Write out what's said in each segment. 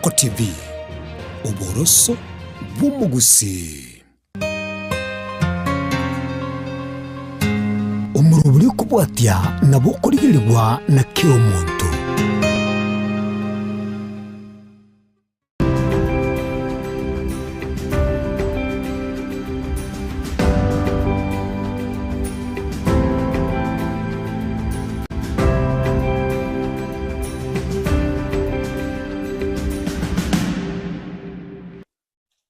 Ensoko TV, oboroso bw'omogusii. Omorobori okobwatia nabo okorigerigwa na kera omonto.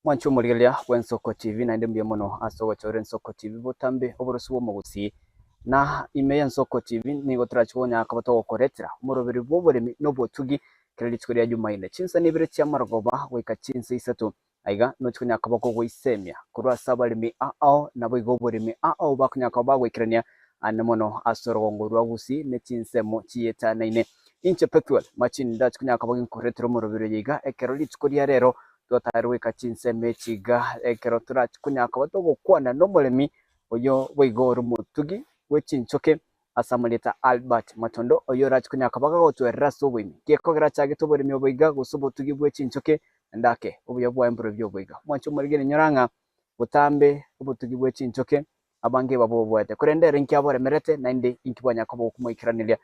Mwanche omorigereria bw'Ensoko TV naende mbuya mono ase ogochora Ensoko TV botambe oborosi bw'omogusii. Na ime y'Ensoko TV nigo torache konyara koba togokoretera omoroberi bw'oboremi na obotugi kera rituko ria Jumaine chinsa nibere chi'amarogoba goika chinsa isato. Aiga nochi konyara koba kogoisemia korwa ase abaremi ao naboigo oboremi ao bakonyara koba bagoikerania ande mono ase orogongo rwa Gusii ne chinsemo chietanaine. Inche Pethuel Machini ndache konyara koba ginkoretera omoroberi oyo iga ekero rituko ria rero Twatare goika chinsemo echi iga, ekero torache konya koba togokwana nomoremi oyo boigo ore omotugi bwe chinchoke ase amarieta Albert Matondo, oyio orache konya koba gagotwerera ase oboime. Gekogera achagete oboremi obo iga gose obotugi bwe chinchoke, naende ake obuya bwaye mborobio obo iga. Mwanche omorigeri nyora ng'a botambe obotugi bwe chinchoke abange babobwate, korende ere inki aboremerete naende inki bwanya koba gokomoikeraneria.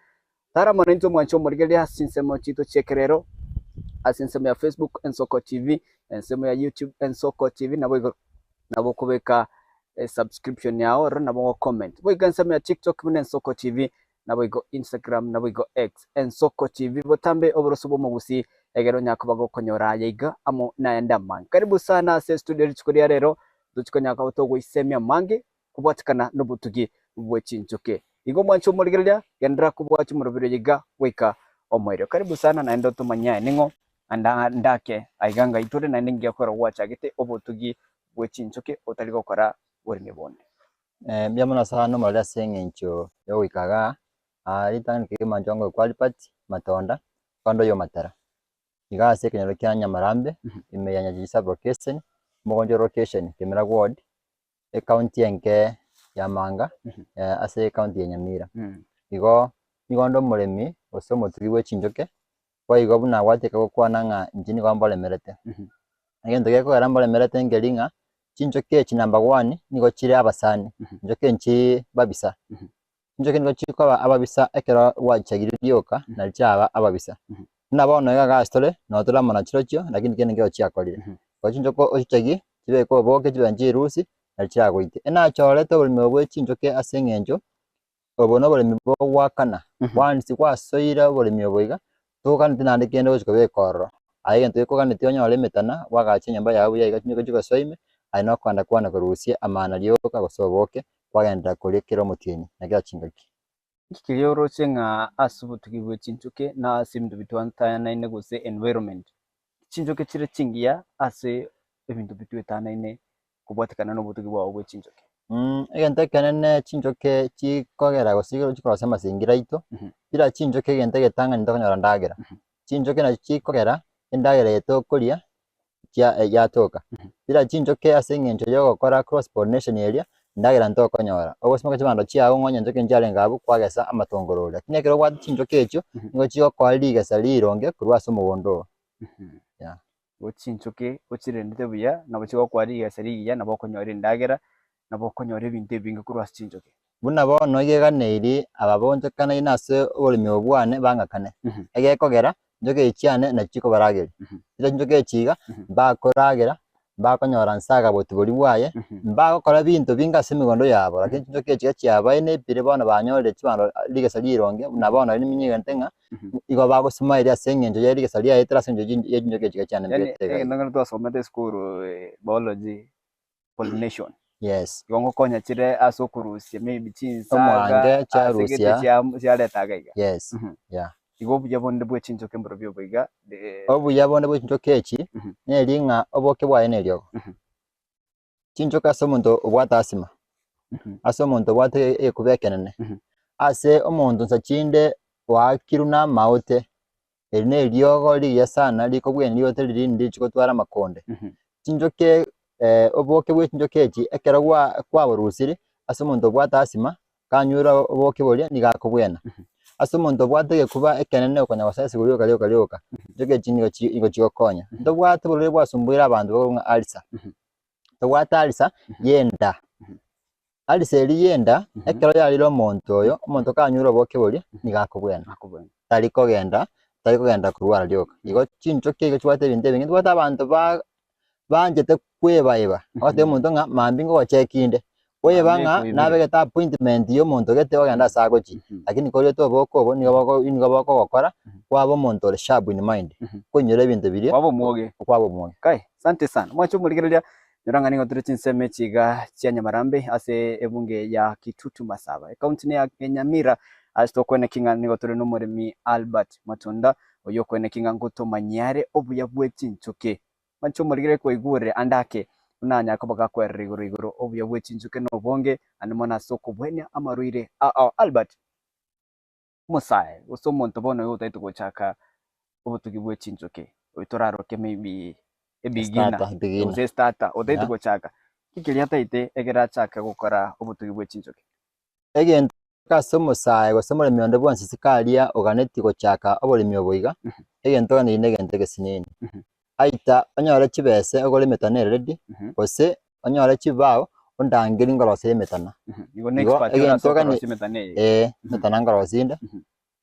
Tara mono intwe mwanche omorigereria ase chinsemo chiaito chi'ekerero, ase ensemo ya Facebook Ensoko TV, ensemo ya YouTube Ensoko TV, naboigo nabo okobeka esubscription yao ororo nabo ogo comment. Boigo ensemo ya TikTok buna Ensoko TV, naboigo Instagram, naboigo X Ensoko TV. Botambe oboroso bw'omogusii egere onyare koba gokonyora aya iga amo nayande amange. Karibu sana ase estudio rituko ria rero, tochi konyara koba togoisemia amange kobwatekana nobotugi bwe chinchoke. Igo mwanche omorigereria, genderera kobwatia omoroberi oyo iga goika omoerio. Karibu sana naende otomanye aye ning'o anda ndake aiga ngai tore naende ngiya korwa gwachagete obotugi bwe chinchoke otari gokora boremi bonde. Mbuya mono sana omoreri ase eng'encho ya ogoika igaa, ritang'ani kegima inche ngoikwa Albert Matonda, kando oyo Matara. Iga ase ekenyoro kia Nyamarambe, ime ya Nyachiji sub location, omogoncho location, Kemera ward, ecounty enke ya Manga ase ecounty ya Nyamira. Igo nigo onde omoremi gose omotugi bwe chinchoke, boigo buna gwachaka gokwana ng'a inche nigo mboremerete. Egento gekogera mboremerete nkeri ng'a chinchoke echi number one nigo chire abasani, chinchoke nchii babisa. Chinchoki nigo chikoba ababisa ekero gwachiagire rioka, nari chiaba ababisa. Buna bono iga ase tore, nabo tore amo na chirochio, lakini kende nkero chiakorire. Igo chinchoki ochichagie, chibeke oboke chibe nchirusie, nari chiragoite. Enachorete oboremi obo bwe chinchoki ase eng'encho, obo noboremi bogoakana, once gwasoire oboremi obo iga, toganeti naende kende ogochi kobeka ororo. Aye egento gekoganetie onyore emetana, bwagache enyomba yago buya iga chinchoki chigosoa ime, aye nokogenda kwane korusia amana rioka gose oboke, kwagenderera koria kera omotienyi na kera chingaki. Inki keria oroche ng'a ase obotugi bwe chinchoki na ase ebinto bitwatanaine gose environment, chinchoki chire chingiya ase ebinto bitwetanaine kobwatekana na obotugi bwao bwe chinchoki? Egento ekenene chinchoki chikogera gose chikorosia amasingira aito, bira chinchoki egento egetang'ani tokonyora ndagera. Chinchoki nachio chikogera endagera eye tokoria chia yatoka. Bira chinchoki ase eng'encho ya ogokora cross pollination eria, endagera ntokonyora. Ogosimeka chibando chiago ng'a onye enchoki nchiarenge abwo kwagesa amatongoro oria. Lakini ekero obwate chinchoki echio, nigo chigokoa rigesa rironge korwa ase omogondo oo. Yeah. Igo chinchoki ochirendete buya, nabo chigokoa rigesa rigiya, nabo okonyora endagera, nabo okonyora ebinto ebinge korwa ase chinchoki. Buna bono igeganeiri aba bonchokanaine ase oboremi obo bwane bang'akane, egekogera nchoka echi chiane nachio chikobarageria. Chiria chinchoka echi iga, mbakoragera, mbakonyora nsaga botibori bwaye, mbagokora binto binge ase emegondo yabo, lakini chinchoka echi iga chiabaine pire bono banyorire chibando rigesa rironge, buna bono riria ninyegente ng'a igo bagosimaeria ase eng'encho ye rigesa riaetire ase eng'encho ye chinchoka echi iga chiane Yaani mbete iga. egento ekero twasomete esukuru biology, pollination. Yes. Igo ngokonya chire ase okorusia maybe chinsaga Omwange ase chiarusia. gete chia- chiareta iga iga. Yes. Mhm. Yeah. Igo obuya bonde bwe chinchoki mborobio obo iga eh, Obuya bonde bwe chinchoki echi, Mhm. neri ng'a oboke bwaye neriogo. Mhm. Chinchoki ase omonto obwate asima, Mhm. ase omonto obwate egekuba ekenene, Mhm. ase omonto nsa chinde oakirwe na amaote, Eri neriogo rigiya sana rikobwenia rigote riria rinde richi gotwara amakonde. Chinchoki oboke bwe chinchoki echi ekero gwa kwaborusiri ase omonto obwate asima, kanyure oboke boria nigo akobwena. Ase omonto obwate egekuba ekenene okonya gosoa esuguri rioka rioka rioka, chinchoke echi nigo chi nigo chigokonya. Ntobwate oborwaire bwasumbuire abanto bakorwa ng'a ulcer, tobwate ulcer ya enda, ulcer eria ya enda, ekero yarire omonto oyo, omonto kanyure oboke boria, nigo akobwena, tari kogenda tari kogenda korwara rioka. Igo chinchoki igo chibwate ebinto ebinge, ntobwate abanto ba banchete kwebaeba, ogotebia omonto ng'a mambia ngogocheki inde, oeba Mambia ng'a ekoibire. nabegete appointment ya omonto gete ogende ase agochia, lakini koriete oboke obo nigo boko nigo bokogokora kwaba omonto ore sharp in mind, koinyora ebinto biria Kwaba omwoge. kwaba omwoge. Kai, asante sana. Mwanche omorigereria, nyora ng'a nigo tore chinsemo echi iga chia Nyamarambe ase ebunge ya Kitutu Masaba, ecounty ne ya Nyamira, ase tokweneki ng'a nigo tore nomoremi Albert Matunda, oyio okweneki ng'a ngotomanyia are obuya bwe chinchoki. Mwanche omorigereria kwaigure ande ake, buna anyare koba gakwerera igoro igoro obuya bwe chinchoki na obonge, naende mono ase okobwenia amarwaire ao. Albert, omosae gose omonto bono oyo otaete gochaka obotugi bwe chinchoki, oyo toraroke maybe ebeginner Starter, beginner. gose estarter otaete Yeah. gochaka, ki keria ataete ekero achake gokora obotugi bwe chinchoki? Egento ase omosae gose omoremi onde bwensi isiko aria oganetie gochaka oboremi obo iga, egento oganetie negento egesinini. Aita onyore chibese ogore emetano ere ready, gose onyore chibao ondangerie ngoroserie emetano. Igo ne Igo expert ore egento ase ogani okorosia emetano eye. eh, emetano nkorosia inde,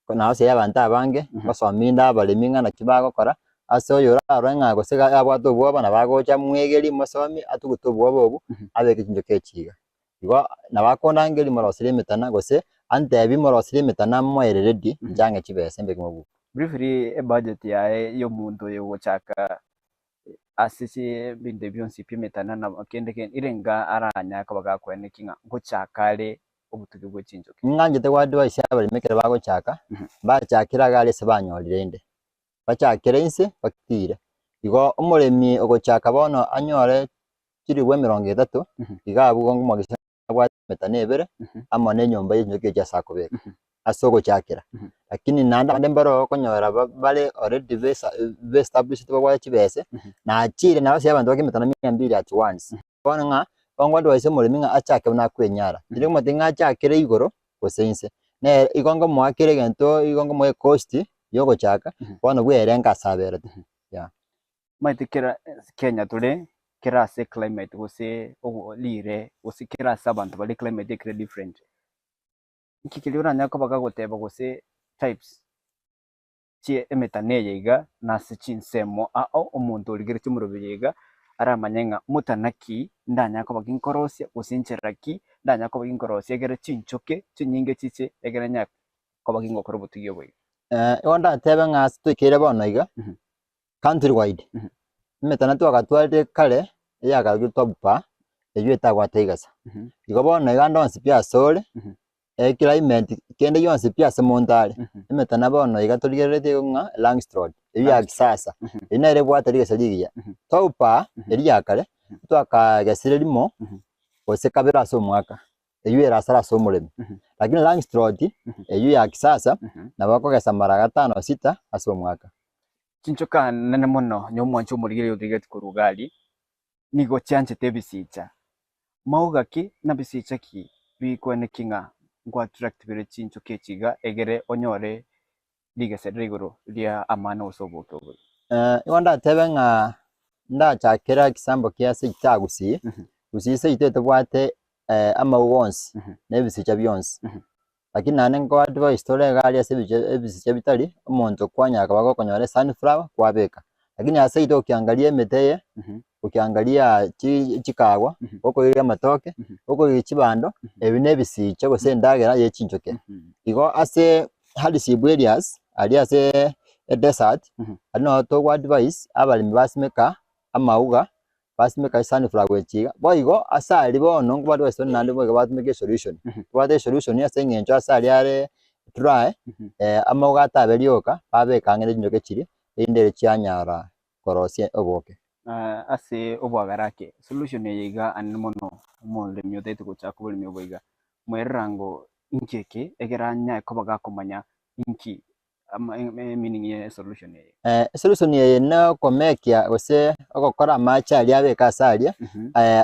naroserie abanto abange, ngosomia inde abaremi ng'a naki bagokora, ase oyo orarore ng'a gose iga abwate obwoba nabo agocha mwegerie mosomie atugute obwoba obwo, abeke chinchoki echi iga. Igo nabo akondangeria moroserie emetana gose antebi moroserie emetana moere ready inche ang'e chibesa mbeke mobuko. Briefly ebudget yaye ya omonto oyo ogochaka ase ebinto ebi bionsi pi emetana na kende kende erenga aranyare koba gakoeneki ng'a ngochaka are obotuki bwe chinchoki. Ning'anchete go advise abaremi ekero bagochaka, bachakere iga aria ase banyorire inde, bachakere inse bakire. Igo omoremi ogochaka bono anyore chilifu emerongo etato, iga abwo igo ngomwakisia abwate emetano ebere, amo na enyomba ye chinchoki echio ase akobeka, ase ogochakera. Lakini naende abande mbare okonyora ba- bare already besa be established babwate chibese, nachire nabo abanto bake emetano mia mbili at once. Bono ng'a, bono ngoadvise omoremi ng'a achake buna akwenyara, tiri komotebia ng'a achakere igoro gose inse, nere igo ngomoakera egento igo ngomoa ecost ya ogochaka, bono bwerenge ase aberete, yeah. Omanyete kera Kenya tore, kera ase eclimate gose rire gose kera ase abanto bare eclimate ekere different. Nki keria oranyare koba gagoteba gose types chie emetano eye iga na ase chinsemo ao omonto origeretie omoroberi iga aramanye ng'a motana ki ndanyare koba ginkorosia gose nchera ki ndanyare koba ginkorosia egere chinchoke chinyinge chiche egere nyare koba gingokora obotugi obo iga. Igo ndatebe ng'a ase toikeire bono iga, country wide, emetano twagatwarire kare eyagarugetwe tobupa, eywo etagwate rigesa. Igo bono iga ande onsi pi asore, eclimate kende gionsi pi ase monto are, emetano bono iga torigereretie igo ng'a langstroth, eywo ya kisasa, eywo nere ebwate rigesa rigiya. Tobupa, eria ya kare, twakagesire rimo, gose kabere ase omwaka. eywo erasare ase omoremi. Lakini Langstroth, eywo ya kisasa, nabo okogesa mara gatano sita ase omwaka. Chinchoka nene mono nyomwancha omorigereria otigeti korwa iga aria, nigo chianchete ebisicha. Mauga ki na bisicha ki bikweneki ng'a nko attract bire chinchoka echi iga egere onyore rigesa rire igoro ria amana gose oboke obo? Igo ndatebe ng'a ndachakera ekisambo kia seito aa Gusii, Gusii seito etobwate amauga onsi na ebisicha bionsi, lakini naende nko advise tore iga aria ase ebisicha bitari, omonto kwanyara koba gokonyora esunflower kwabeka, lakini ase seito okiangaria emete eye, okiangaria chikawa, okoiria amatoke, okoiria chibando, ebi na ebisicha gose endagera ye chinchoke. Igo ase hardship areas aria ase edesert, aria noo togo advise abaremi basimeka amauga, basimeka esunflower echi iga, boigo ase aria bono nko advise tore naende boigo batumeke esolution, tobwate esolution ase eng'encho ase aria are dry, amauga atabe rioka, babeke ang'e ne chinchoke chiria, erinde ere chianyara korosia oboke. Ase oboagare ake, solution eye iga anene mono omoremi otaete gochaka oboremi obo iga, moererango inki eke egere anyae koba gakomanya inki meaning ye solution eye. Esolution eye na okomekia gose ogokora amache aria abeke ase aria,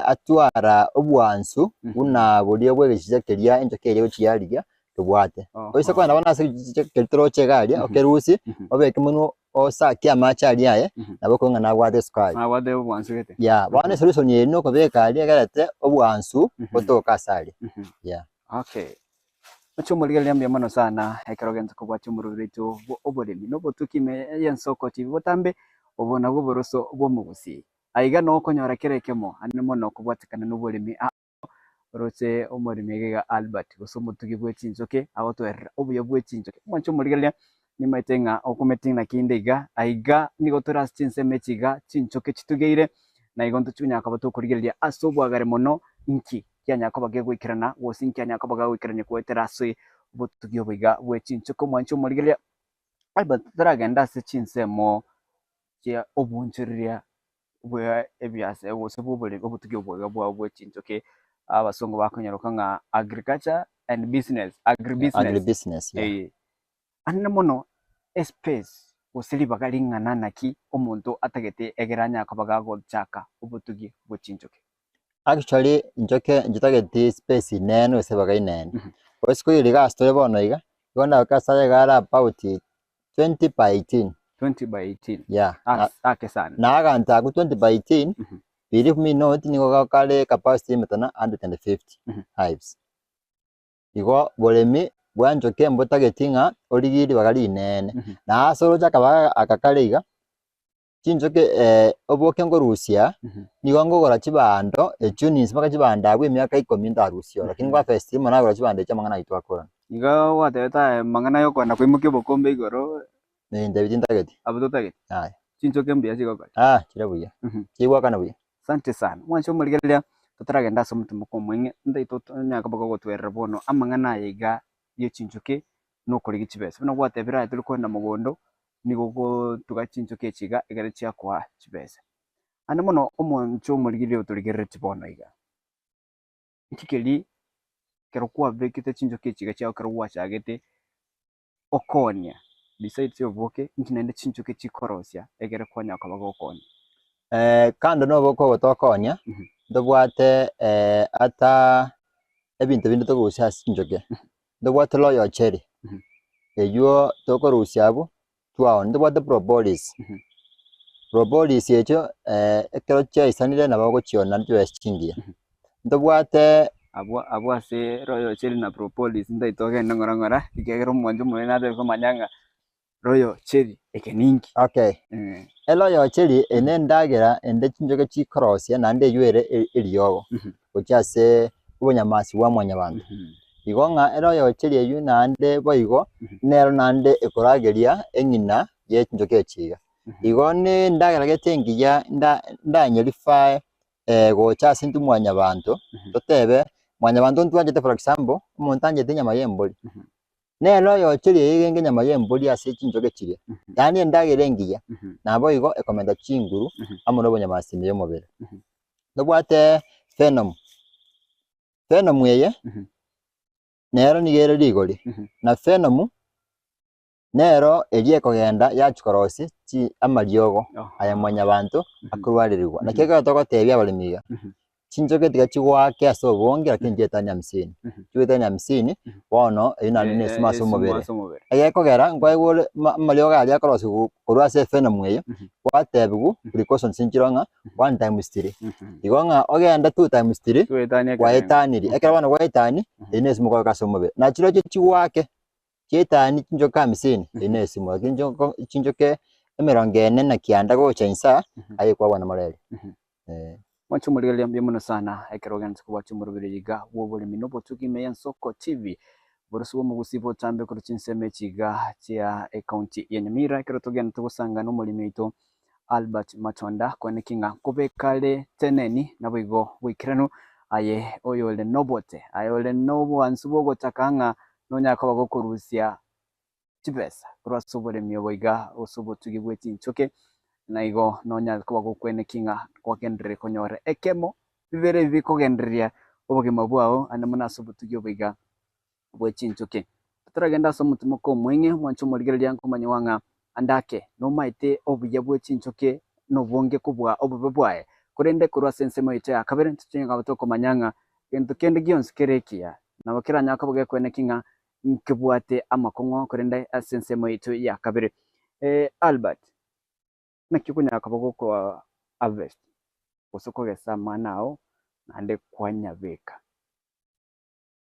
atwara obwansu buna boria bwa egechicha keria enchoka eria egochia yarigia. kebwate. Oise kogenda bono ase keria toroche iga aria, okerusie, obeke monwe osakie amache aria aye, nabo okonyora ng'a nabwate esukari. Nabwate obwansu gete. Yeah, bono esolution eye nokobeka aria egerete obwansu botoke ase aria, yeah. Okay. Oche omorigereria mbuya mono sana ekero ogento kobwatia omorweri oito bwo oboremi na obotuki ime y'ensoko chibi botambe obo nabwo oboroso bw'omogusii. Aiga noo okonyora kera ekemo ande mono kobwatekana noboremi aa oroche omoremi iga iga Albert gose omotugi bwe chinchoke agotwerera obuya bwe chinchoke. Mwanche omorigereria nimaete ng'a okometi naki inde iga aiga nigo tore ase chinsemo echi iga chinchoke chitugeire na igo ntochi koba tokorigereria ase obwagare mono inki kianyara koba gegoikerana, gose nkianyara koba gagoikerania goetera ase obotugi obo iga bwe chinchoki. Omwanchi omorigereria, Albert toragende ase chinsemo chia obonchoreria bwa ebiasara gose bwa oboremi obotugi obo iga bwao bwe chinchoki, abasongo bakonyaroka ng'a agriculture and business, agribusiness, Agribusiness, yeah. eh. Anene mono espace gose ribaga ring'ana naki omonto atagete egere anyare koba gagochaka obotugi bwe chinchoki. Actually nchoke nchitageti space inene gose ribaga inene, gose koira iga ase tore bono iga, igo ndagoke ase aye iga are about 20 by 18. 20 by 18 Yeah, na Ase ake sana. na aganto akwo 20 by 18, believe me not nigo kare capacity ya emetana 150 hives. Igo boremi bwa nchoke mbotageti ng'a origie ribaga rinene, na ase oroche akabaga aka kare iga, chinchoke oboke nkorusia, nigo nkogora chibando echio ninsi mpaka chibando abwo emiaka ikomi ntarusie ororo, lakini kwa first mono nagora chibando echio amang'ana ayio twakorana. Igo gwatebete aye amang'ana ya okogenda koimokia obokombe igoro. Nintebi tintageti. Abwo totageti. Yaya. Chinchoke mbuya chigokora. Ah, chire buya. Chigwakana buya. Asante sana. Mwanche omorigereria, totaragenda ase omotimoko omweng'e, ntaito tonyare koba gogotwerera bono amang'ana aya iga ye chinchoki na okorigia chibesa. Buna gwatebire aye tori kogenda mogondo, nigo ogotuga chinchoki echi iga ekero chiakoa chibesa. Naende mono omonche omorigereria otorigereretie bono iga, nki keria ekero kwabekete chinchoki echi iga chiago ekero gwachagete okoonia, besides oboke, inki naende chinchoki chikorosia egere kwanyara koba gokoonia? Kando na oboke obo tokoonia, ntobwate ata ebinto binde tokorusia ase chinchoki, ntobwate royal jelly, eywo tokorusia abwo twaonia, ntobwate propolis, propolis echio ekero chiaisanire nabo ogochionia naende chibesa chingiya. Ntobwate. Abwo abwo ase Royal Cherry na Propolis ntaete ogende ng'ora ng'ora, ekiagera omwancho omonene natebe komanya ng'a Royal Cherry eke ninki. Okay. Eroyal Cherry eye ne endagera ende chinchoke chikorosia naende eywo ere eriogo gochia ase obonyamasi bwa mwanyabanto. Igo ng'a eroyal Cherry eywo naende boigo nero naende ekorageria eng'ina ye chinchoke echi iga. Igo ne endagera gete engiya nda ndanyerifae gocha ase intwe mwanyabanto, totebe, mwanyabanto ntwanchete for example, omonto anchete enyama ya embori, nere oyocheria eyegenge enyama ya embori ase chinchoke chiria, yaani endagera engiya, naboigo ekomenta chinguru amo na obonyamasi ime y'omobere. Tobwate venom, venom eye, nero nigo ere rigori, na venom. Nero eria ekogenda yachia korosia chi amariogo aya mwanyabanto akorwarerigwa. Naki ekero togotebia abaremi iga, chinchoke tiga chigoake ase obonge lakini chietanie hamsini, chigoetania hamsini bono eyio naende ne esumo ase omobere. Egekogera nkoegwa ore ma amariogo aria akorosiwa korwa ase efenomu eyio, gwatebiwa precautions nchiroo ng'a one times three. Igo ng'a ogende two times three, gwaetanirie. Ekero bono gwaetani, eyio ne esumo okooroka ase omobere. Na chirochio chigoake. Chietani chinchoke hamsini, eyio ne esimo, lakini chinchoko chinchoke emerongo ene na kianda gocha insa, aye kwabwana moreri. Eh. Mwanche omorigereria mbuya mono sana ekero ogenderete kobwatia omoroberi oyo iga bw'oboremi na obotugi ime y'Ensoko TV. Borosi bw'omogusi botambe korwa chinsemo echi iga chia ecounty ya Nyamira ekero togenderete gosanga nomoremi oito Albert Matonda koeneki ng'a nkobeka are teneni naboigo boikeranu aye oyore nobote aye ore nobwansu bw'ogotaka ng'a nonyare koba gokorusia chibesa korwa ase oboremi obo iga gose obotugi bwe chinchoke, na igo nonyare koba gokweneki ng'a kwagenderire konyora ekemo bibere ebi bikogendereria obogima bwao ande mono ase obotugi obo iga bwe chinchoke. Totaragenda ase omotimoko omweng'e, mwanche omorigereria nkomanyigwa ng'a ande ake nomaete obuya bwe chinchoke na obonge kobua obobe bwaye, korende korwa ase ensemo yaito ya kabere ntochenge tokomanya ng'a gento kende gionsi kere ekiya Nabo keranyare koba gekweneki ng'a nkebwate amakong'o korende ase ensemo yaito ya kabere. Albert, naki okonyara koba gokoa harvest gose kogesa amang'ana ao naende kwanyabeka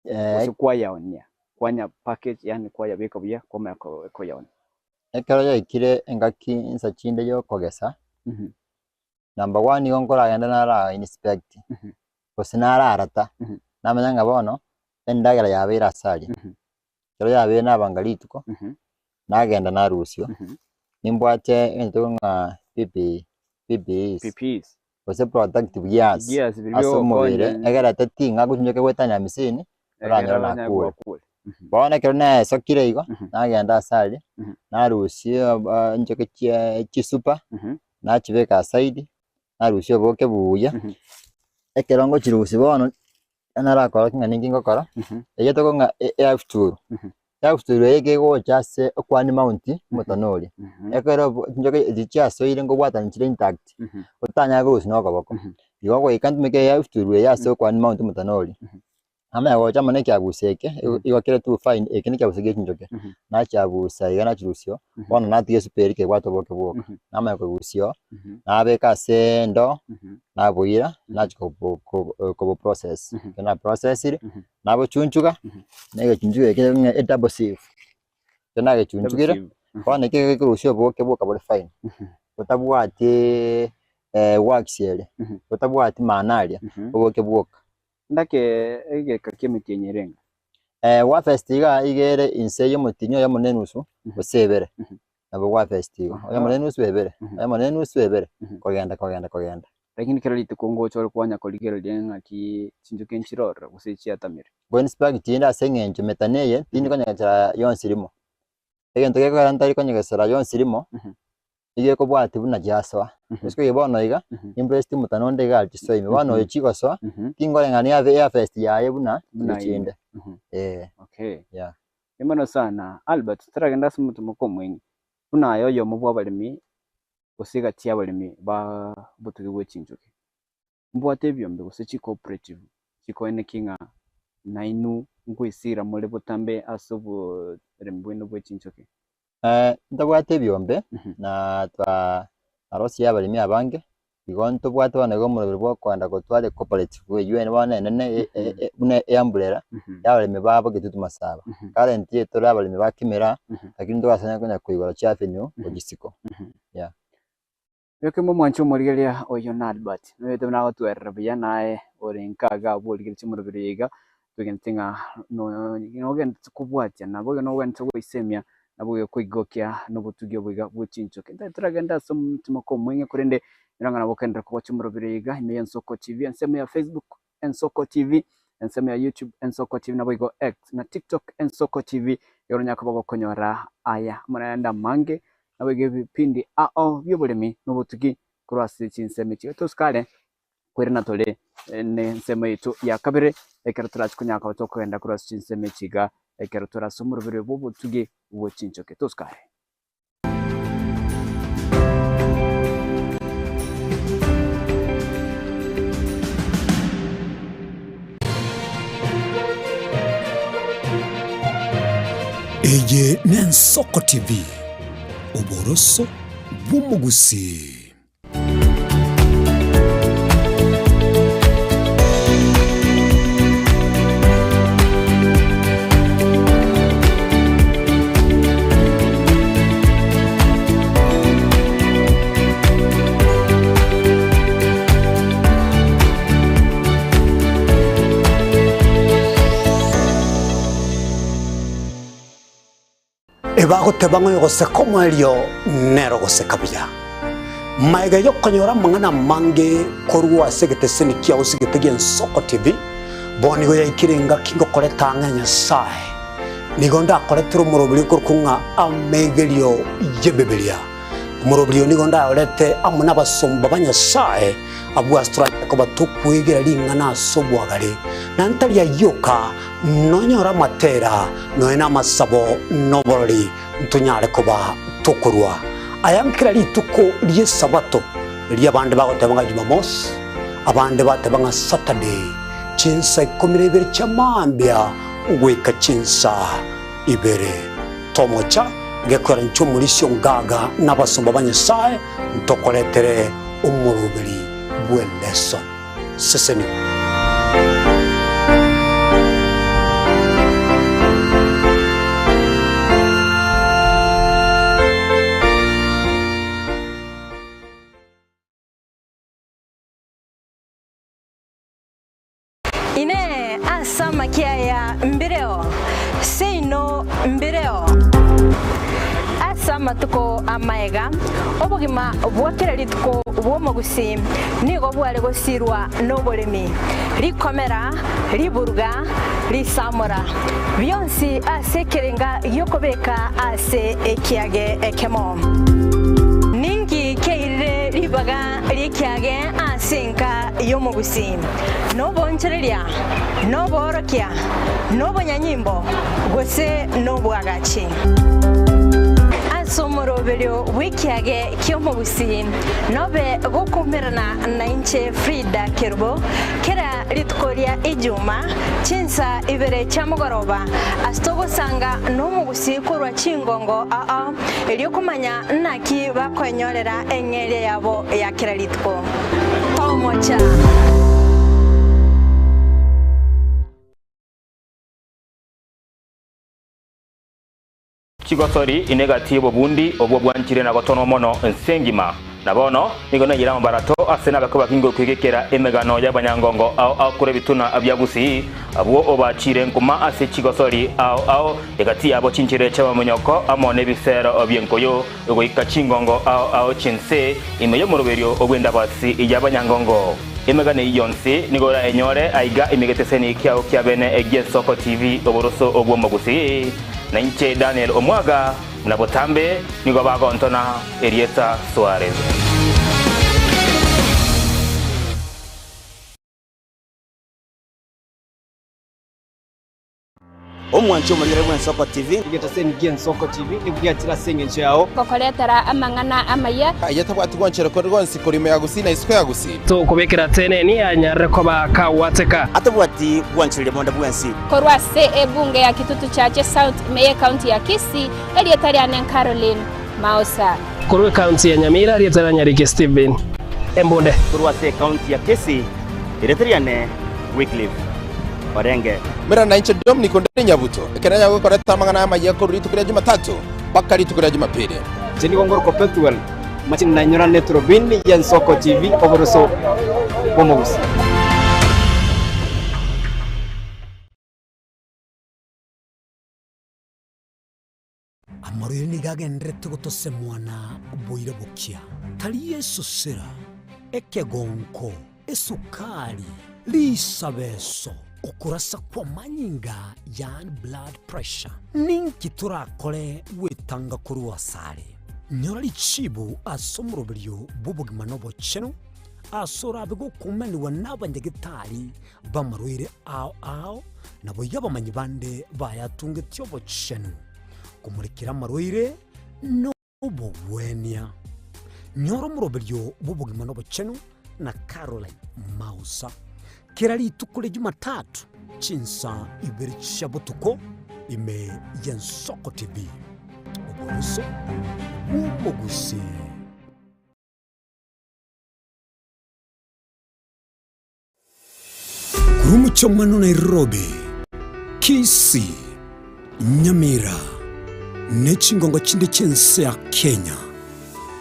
gose kwayaonia, kwanya package yaani kwayabeka buya kwamanya koyaonia? Ekero yaikire engaki insa chinde yokogesa, Number one nigo nkoragenda nara inspect, gose nararata, namanya ng'a bono endagera yabeire ase aria. Ekero yabeire nabanga rituko, nagenda narusia, nimbwate egento ng'a PP PPEs, PPEs. gose protective gears Gears biria ase omobere, biogokonya egere teting'a gochunchuka goetania amisini, egere oranyore onyare nakure. gwakure. Bono ekero naesokire igo, nagenda ase aria, narusia chinchoke chia chisupa, nachibeka aside, narusia oboke buya, ekero ngochirusia bono, narakora ki ng'a ninki ngokora, eyio tokong'a ng'a eafuturu, eafuturu eye kegocha ase okwani mount omotono oria, ekero obo chinchoke echi chiasoire nkobwatani chire intact, otanyare korusia na okoboko, igo goika ntumeke eafuturu eye ase okwani mount omotono oria. Namanya gocha amo na ekiabuso eke, igo kere too fine, eke ne ekiabuso gie chinchoke, nachiabusa iga nachirusia oo, bono natiga esupu eria kebwate oboke bwoka, namanya korusia oo, nabeka ase endoo, naboira, nachia kobo ko kobo process, ekero na processire, nabochunchuga, na egechunchugo eke ng'a e double sieve, ekero nagechunchugire, bono eke gekorusia oboke bwoka bore fine, botabwatiiii wax eria, botabwati maana aria, oboke bwoka. Ndake egeka ki'emetienyi erenga. Gwafest iga iga ere inse y'omotienyi oyomo na enusu gose ebere, nabo gwafest igo, oyomo na enusu ebere, oyomo na enusu ebere, kogenda kogenda kogenda. Lakini kera rituko ngocha ore kwanya korigereria ng'aki chinchoki nchire ororo gose chiatamire. Go inspect inde ase eng'encho emetano eye tindi konyegechera yonsi rimo, egento gekogera ntari konyegesera yonsi rimo, nigo ekobwatia buna chiasoa. Gose koiga bono iga, nimpressed omotano onde iga aria chisoa ime, bono oyo chigosoa, tingoreng'ana yabe eharvest yaye buna Buna chiria chinde, ime. eh. Okay. Yeah. Mono sana, Albert, toragende ase omotomoko omweng'e, buna aye oyomo bw'abaremi gose egati y'abaremi ba obotugi bwe chinchoki. Mbwate ebiombe gose chicooperative chikoenekia ng'a nainwe nkoesira more botambe ase oboremi bwaino bwe chinchoki. Ntobwate ebiombe na twa narosirie abaremi abange, igo ntobwate bono iga omoroberi bwa okoenda gotwara ecooperative eywo ere bono enene buna eumbrella ya abaremi babo Kitutu Masaba. Currently tore abaremi ba Kimera, lakini ntobasane konya koigora chiavenue gochia isiko, yeah. Ekemo omwanche omorigereria oyio na Albert, noyoete buna agotwerera buya naye ore nka iga abwo origeretie omoroberi oyo iga, twegenete ng'a nogenderete kobwatia nabo iga nogenderete goisemia nabo iga koigokia na obotugi obo iga bwe chinchoki. Ntari toragende ase omotima kwa omweng'e korende nero ng'a nabo okogenderera kogocha omoroberi oyo iga ime ya Ensoko TV, ensemo ya Facebook Ensoko TV, ensemo ya YouTube Ensoko TV naboigo X na TikTok Ensoko TV, igoro onyare koba gokonyora aya amo nayande amange naboigo ebipindi ao bioboremi na obotugi korwa ase chinsemo echi. Tosuka are koirana tore ne ensemo yaito ya kabere ekero torachi konyara koba tokogenda korwa ase chinsemo echi iga ekero tore ase omoroberi bwa obotugi bwe chinchoki. Tosuka are. Eye n'Ensoko TV, oboroso bw'omogusii. Ebagoteba ng'a oyogoseka omoerio nere ogoseka buya. Magega y'okonyora amang'ana amange korwa ase egeteseni kiao ase egete gi'Ensoko TV, bono nigo yaikire engaki ngokoreta ang'e Nyasae. Nigo ndakoretere omoroberi okorokwa ng'a Amegerio y'Ebibilia. Omoroberi oyo nigo ndayorete amo nabasomba ba Nyasae, abwo ase toranyare koba tokwegera ring'ana ase obwagare, na ntari ayio oka, Nonyore amatera, nonya namasabo, na oborori, ntonyare koba tokorua aya kera rituko ri'Esabato, erio abande bagoteba ng'a Jumamosi, abande bateba ng'a Saturday, chinsa ikomi na ibere chia mambia goika chinsa. Ibere. Tomocha gekora inche omorisia ongaga na abasomba ba Nyasae ntokoretere omoroberi bw'eleson. Sesenigwa. Inee! Ase amakia aya mbireo? Seino mbireo. Ase amatuko amaega, obogima bwa kera rituko bw'omogusii nigo bware gosirwa noboremi, rikomera, riburuga, risamora, bionsi ase ekerenga gi'okobeka ase ekiage ekemo. Ninki kiairire ribaga ri'ekiage ase enka y'omogusii? Noboonchoreria, noboorokia, nobonyanyimbo, gose nobwagachi. Ase omoroberio bw'ekiage ki'omogusii nobe gokoumerana nainche Frida Kerubo kera rituko ria Ijuma chinsa ibere chia mogoroba ase togosanga nomogusii korwa chingongo ao erio komanya naki bakoenyorera eng'eria yabo ya kera rituko. Omocha. Chigosori inegati y'obobundi obwo bwanchire na gotonwa mono ense engima. Na bono nigo naiyire amabarato ase nabake bakinge okwegekera emegano y'abanyangongo ao ao korwa ebituna bia Gusii, abwo obachiire nkuma ase chigosori ao ao, egati yabo chinchera chi'amamonyoko amo nebisero bi'enkoyo, goika chingongo ao ao chi'ense, ime y'omoroberio bw'endabasi y'abanyangongo. Emegano eyio yonsi nigo orayenyore aiga ime geteseni kiao kia bene gi'Ensoko TV oboroso bw'omogusii. Na inche Daniel Omwaga, buna botambe nigo bagontona erieta Suarez. Omwanchi omorigere bw'Ensoko TV. Egetaseni gi'Ensoko TV nigo giachire ase engencho yao. Gokoretera amang'ana amaya. Aye tabwati gwanchera kore gwonsi korwa ime ya Gusii na isiko ya Gusii. Tokobekera teneni anyarire koba kagwateka. Atabwati gwanchereria bonde bwensi. Korwa ase ebunge ya Kitutu Chache South ime y'Ekaunti ya Kisii, erieta riane Caroline Maosa. Korwa ekaunti ya Nyamira, erieta ria Nyariki Stephen Embunde. Korwa ase ekaunti ya Kisii, erieta riane Wycliffe Orenge. Merana inche Dominic onde Nyabuto, ekero nanya gokoreta amang'ana amayia korwa rituko ria Jumatatu mpaka rituko ria Jumapili. Inche nigo ngorokwa Pethuel Machini nainyorane eturubini y'Ensoko TV oboroso bw'omogusii. Amarwaire nigo agendererete gotosemwa na oboira bokia, tari esosera, ekegonko, esukari, risabeso, okorasa kw'amanyinga yaani blood pressure. Ninki torakore gwetanga korwa asare? Nyora richibu ase omoroberio bw'obogima na obochenu, ase orabe gokumanigwa n'abanyagetari b'amarwaire ao ao, naboigo abamanyi bande bayatungetie obochenu, komorekera amarwaire nobogwenia. Nyora omoroberio bw'obogima nobochenu na Caroline Mausa, kera rituko ria Jumatatu chinsa ibere chia botuko ime y'Ensoko TV. Oboroso bw'omogusii. Korwa omochie Nairobi, Kisii, Nyamira, ne chingongo chinde chi'ense ya Kenya,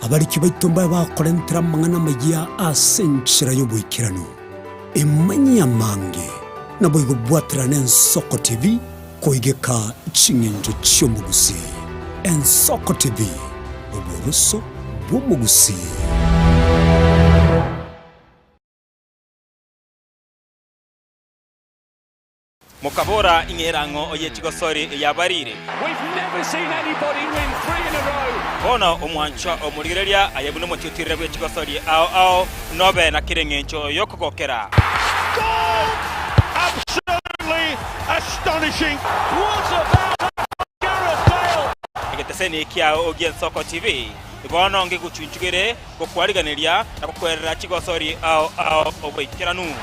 abariki baito mbabe bakorentera amang'ana amayia ase enchera y'oboikeranu. Emanyie amange, naboigo bwaterane Ensoko TV koigeka ching'encho chi'omogusii. Ensoko TV, oboroso bw'omogusii. Mokabora, Ing'erang'o ye chigosori yabarire. Bono omwanchwa omorigereria aye buna omotiotirere bwe chigosori ao ao, nobe na kera engencho y'okogokera. Egeteseni kiao gi'Ensoko TV bono ngegochunchugere gokwariganeria na gokwerera chigosori ao ao oboikeranu.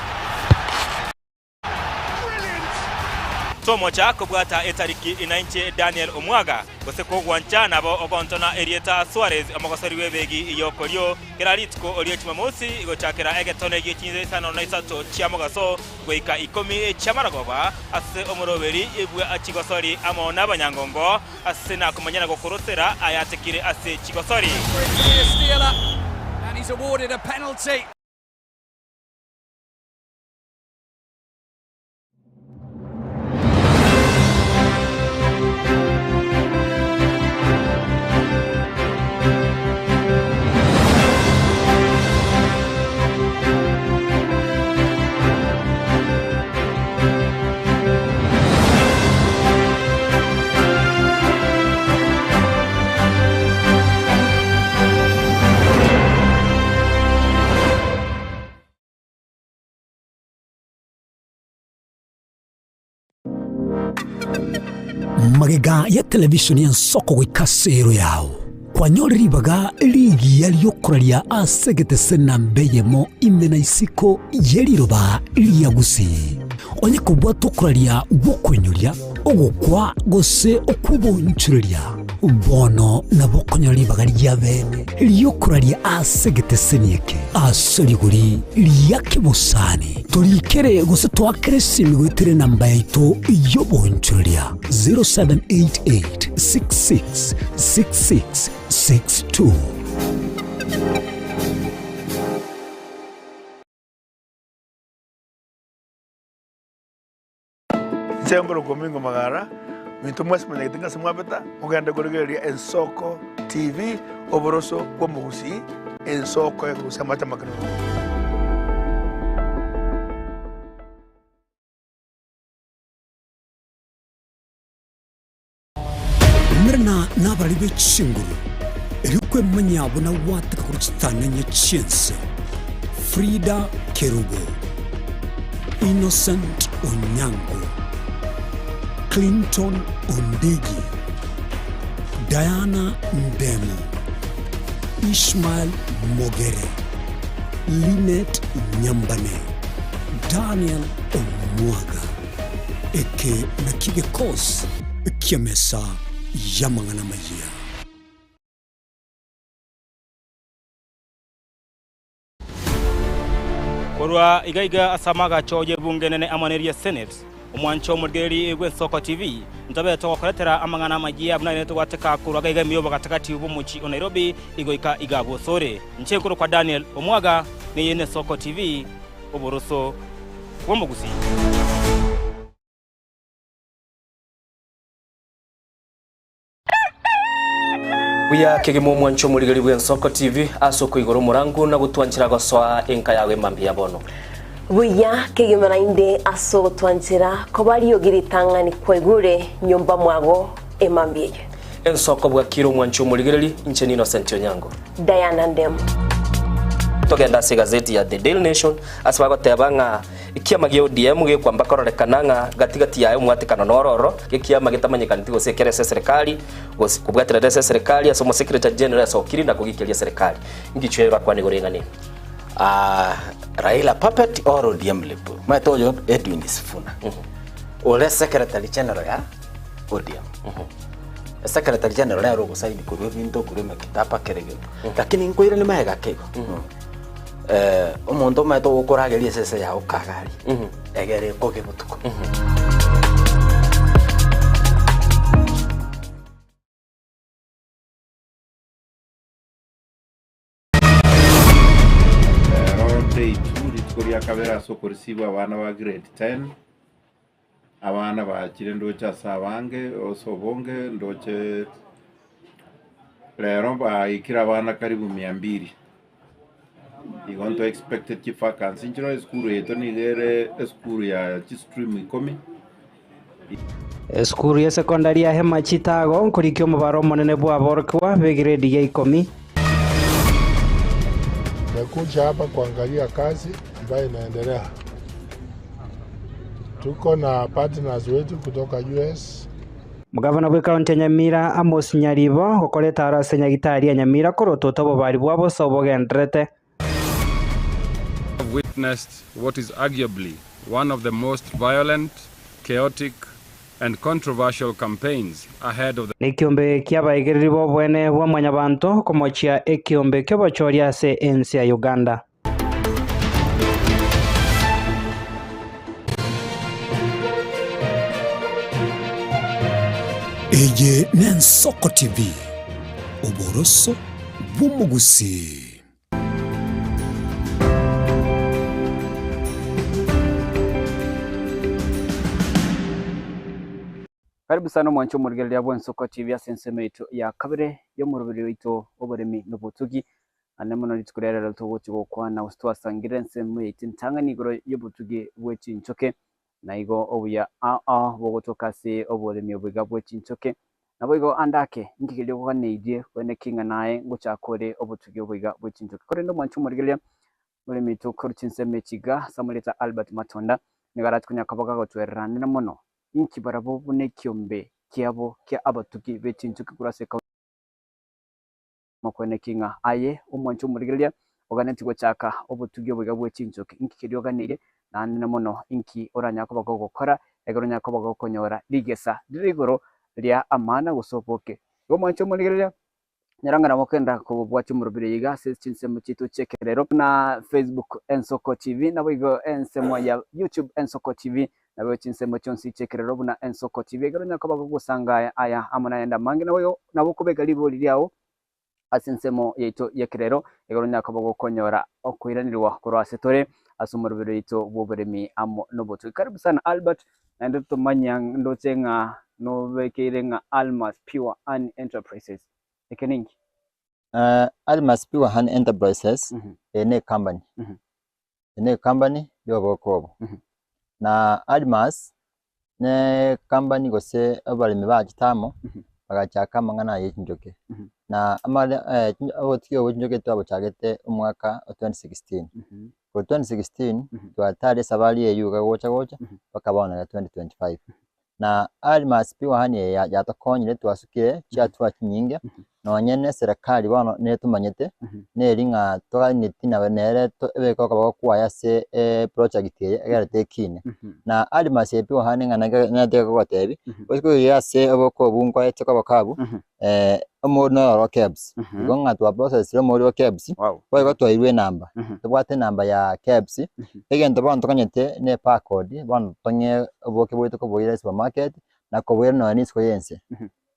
Tomocha kobwata etariki inainche Daniel Omwaga, gose kogwancha nabo ogontona erieta Suarez omogosori bw'ebegi y'okorio kera rituko ria Jumamosi gochakera egetone gie chinsa isano na isato chia mogaso goika ikomi chi'amaragoba ase omoroberi bwa chigosori amo nabanyangongo ase nakomanya na gokorosera ayatekire ase chigosori. Magega ya televishoni y'ensoko goika ase ero yao, kwanyore ribaga rigiya ri'okoraria ase egetese namba eyemo ime na isiko ye riroba ria Gusii. Onye kobwate okoraria gw'okoinyoria, ogokwa gose okw'obonchoreria, bono nabo okonyora ribaga ria bene ri'okoraria ase egeteseni eke ase rigori ria kebosani. Torikere gose toakere esimi goetera enamba yaito y'obonchoreria 0788 66 66 62. Inche nkorokwa Omingo Magara, minto mwensi monyagete ng'ase mwabeta, mogende korigereria Ensoko TV, oboroso bw'omogusii, ensoko ekorusia amache amakenunu. Umerana nabarari be chinguru, erio kwemanyia buna gwateka korwa chitang'ani chi'ense. Frida Kerubo, Innocent Onyango, Clinton Ondigi, Diana Ndemo, Ishmael Mogere, Linet Nyambane, Daniel Omwaga. Eke nakio gekosi ki'emesa y'amang'ana amayia. Korwa iga iga ase amagacho y'ebunge enene amo neria Senate, omwancho omorigereria bw'Ensoko TV, ntobe togokoretera amang'ana amayia buna rende togwateka korwa iga iga ime y'obogatagati bw'omochie o Nairobi igoika iga bosore. Inche nkorokwa Daniel Omwaga, neye n'Ensoko TV, oboroso bw'omogusii. Buya kegima omwancho omorigeri bw'Ensoko TV ase okoigora omorango na gotwanchera gosoa enka yago emambia ya bono. Buya kegima naende ase ogotwanchera koba riogi ritang'ani kwaigure nyomba mwago emambia eye. Ensoko bwakire omwancho omorigereri, inche n'Innocent Onyango. Diana Ndemo. Togende ase egazeti ya The Daily Nation ase bagoteba ng'a ekiama gia ODM gekwamba kororekana ng'a gati gati yaye omwatekano noro ororo, ekiama getamanyekaneti gose ekere ase eserekari gose kobwaterera ase eserekari ase omosecretary general ase okiri na kogikeria eserekari. Ngichwe bakwane igoro ing'ana eye. Ah, Raila puppet or ODM lip. Omanyete oyo Edwin Sifuna. Ore secretary general ya ODM. Secretary general nere ogosaini korwa ebinto korwa emekitaba kera egento. Lakini nkoirania magega ake igo. Eh, omonto omanyete ogokorageria esese yago kagari egere ekoge botuko. Rero day 2 rituko ria kabere ase okoreceive abana ba grade 10 abana bachire ndoche ase abange ase obonge ndoche rero baikire abana karibu mia mbili igo nto expecte chivacancy nchire esukuru yaito nigo ere esukuru ya chistream ikomi. Esukuru ya sekondari ya Hema Chitago nkorikia omobaro omonene bw'aborokigwa b'egredi ya ikomi. Tumekuja hapa kuangalia kazi ambayo inaendelea. Tuko na partners wetu kutoka US. Omogavana bw'ekaunti ya Nyamira Amos Nyaribo gokora etaaro ase nyagitari ya Nyamira korotota obobari bwa bosa obogendererete. Have witnessed what is arguably one of the most violent, chaotic, and controversial campaigns ahead of the Nekiombe ki'abaegereri b'obwene bwa Mwanyabanto komochia ekiombe ki'obochori ase ense ya Uganda. Eye n'Ensoko TV, oboroso bw'omogusii. Karibu sana omwanche omorigereria bw'Ensoko TV ase ensemo yaito ya kabere y'omoroberi oito oboremi na obotugi. Ande mono rituko ria rero togochi gokwana gose twasangire ensemo yaito entang'ani igoro y'obotugi bwe chinchoke na igo obuya ao ao bogotoka ase oboremi obo iga bwe chinchoke. Naboigo ande ake inki keria ogoganeirie kwene ki ng'a naye ngochaka ore obotugi obo iga bwe chinchoke. Korende omwanche omorigereria Omoremi oito korwa chinsemo echi iga, ase amarieta Albert Matonda, nigo arache konya koba gagotwereranera mono inki barabwo buna ekiombe kiabo kia abatugi be chinchoki korwa ase ekaunti Mokoeneki ng'a aye omwanche omorigereria oganetie gochaka obotugi oboiga bwe chinchoki, inki keria oganeirie, naende mono inki oranyare koba gogokora ekero onyare koba gokonyora rigesa rire igoro ria amana gose oboke. Igo omwanche omorigereria, Nyora ng'a nabo okogenda kobwatia omorobiri oyo iga ase chinsemo chiaito chi'ekerero buna Facebook Ensoko TV, naboigo ensemo ya YouTube Ensoko TV, naboigo chinsemo chionsi chi'ekerero buna Ensoko TV. Ekero onyare koba gogosanga aya aya amo nayande amange, naboigo nabo okobeka ribori riao ase ensemo yaito y'ekerero, ekero onyare koba gokonyora okoiranerigwa korwa ase tore ase omorobiri oito bw'oboremi amo nobotugi. Karibu sana Albert, naende tomanya ndoche ng'a nobekeire ng'a Almas Pure Honey Enterprises. Eke ninki? Almas Pure Honey Enterprises eye ne ecompany, eye ne ecompany ya oboke obo. Na Almas ne ecompany gose abaremi bachete amo bagachaka amang'ana aya ya chinchoke. Na amare obotugi obo bwa chinchoke twabochagete omwaka o 2016. Korwa 2016 twatara esabari eywo iga gocha gocha mpaka bono iga 2025. Na Almas Pure Honey eye yatokonyire twasukire chiatua chinyinge, nonye ne eserekari bono netomanyete, neri ng'a toganetie nabo nere ebeke okoboko kwaye ase eproject eye egere tekine. Na Almas eye Pure Honey ng'a nere kogotebia, gose koiga ase oboko obwo nkoete koboko abwo, omori noro oro KEBS, igo ng'a twaprocessire omori o KEBS, boigo twairwe enamba, tobwate enamba ya KEBS, egento bono tokonyete ne ebarcode, bono tong'e oboke bwaito koboira esupermarket, na koboira nonya na isiko ya ense,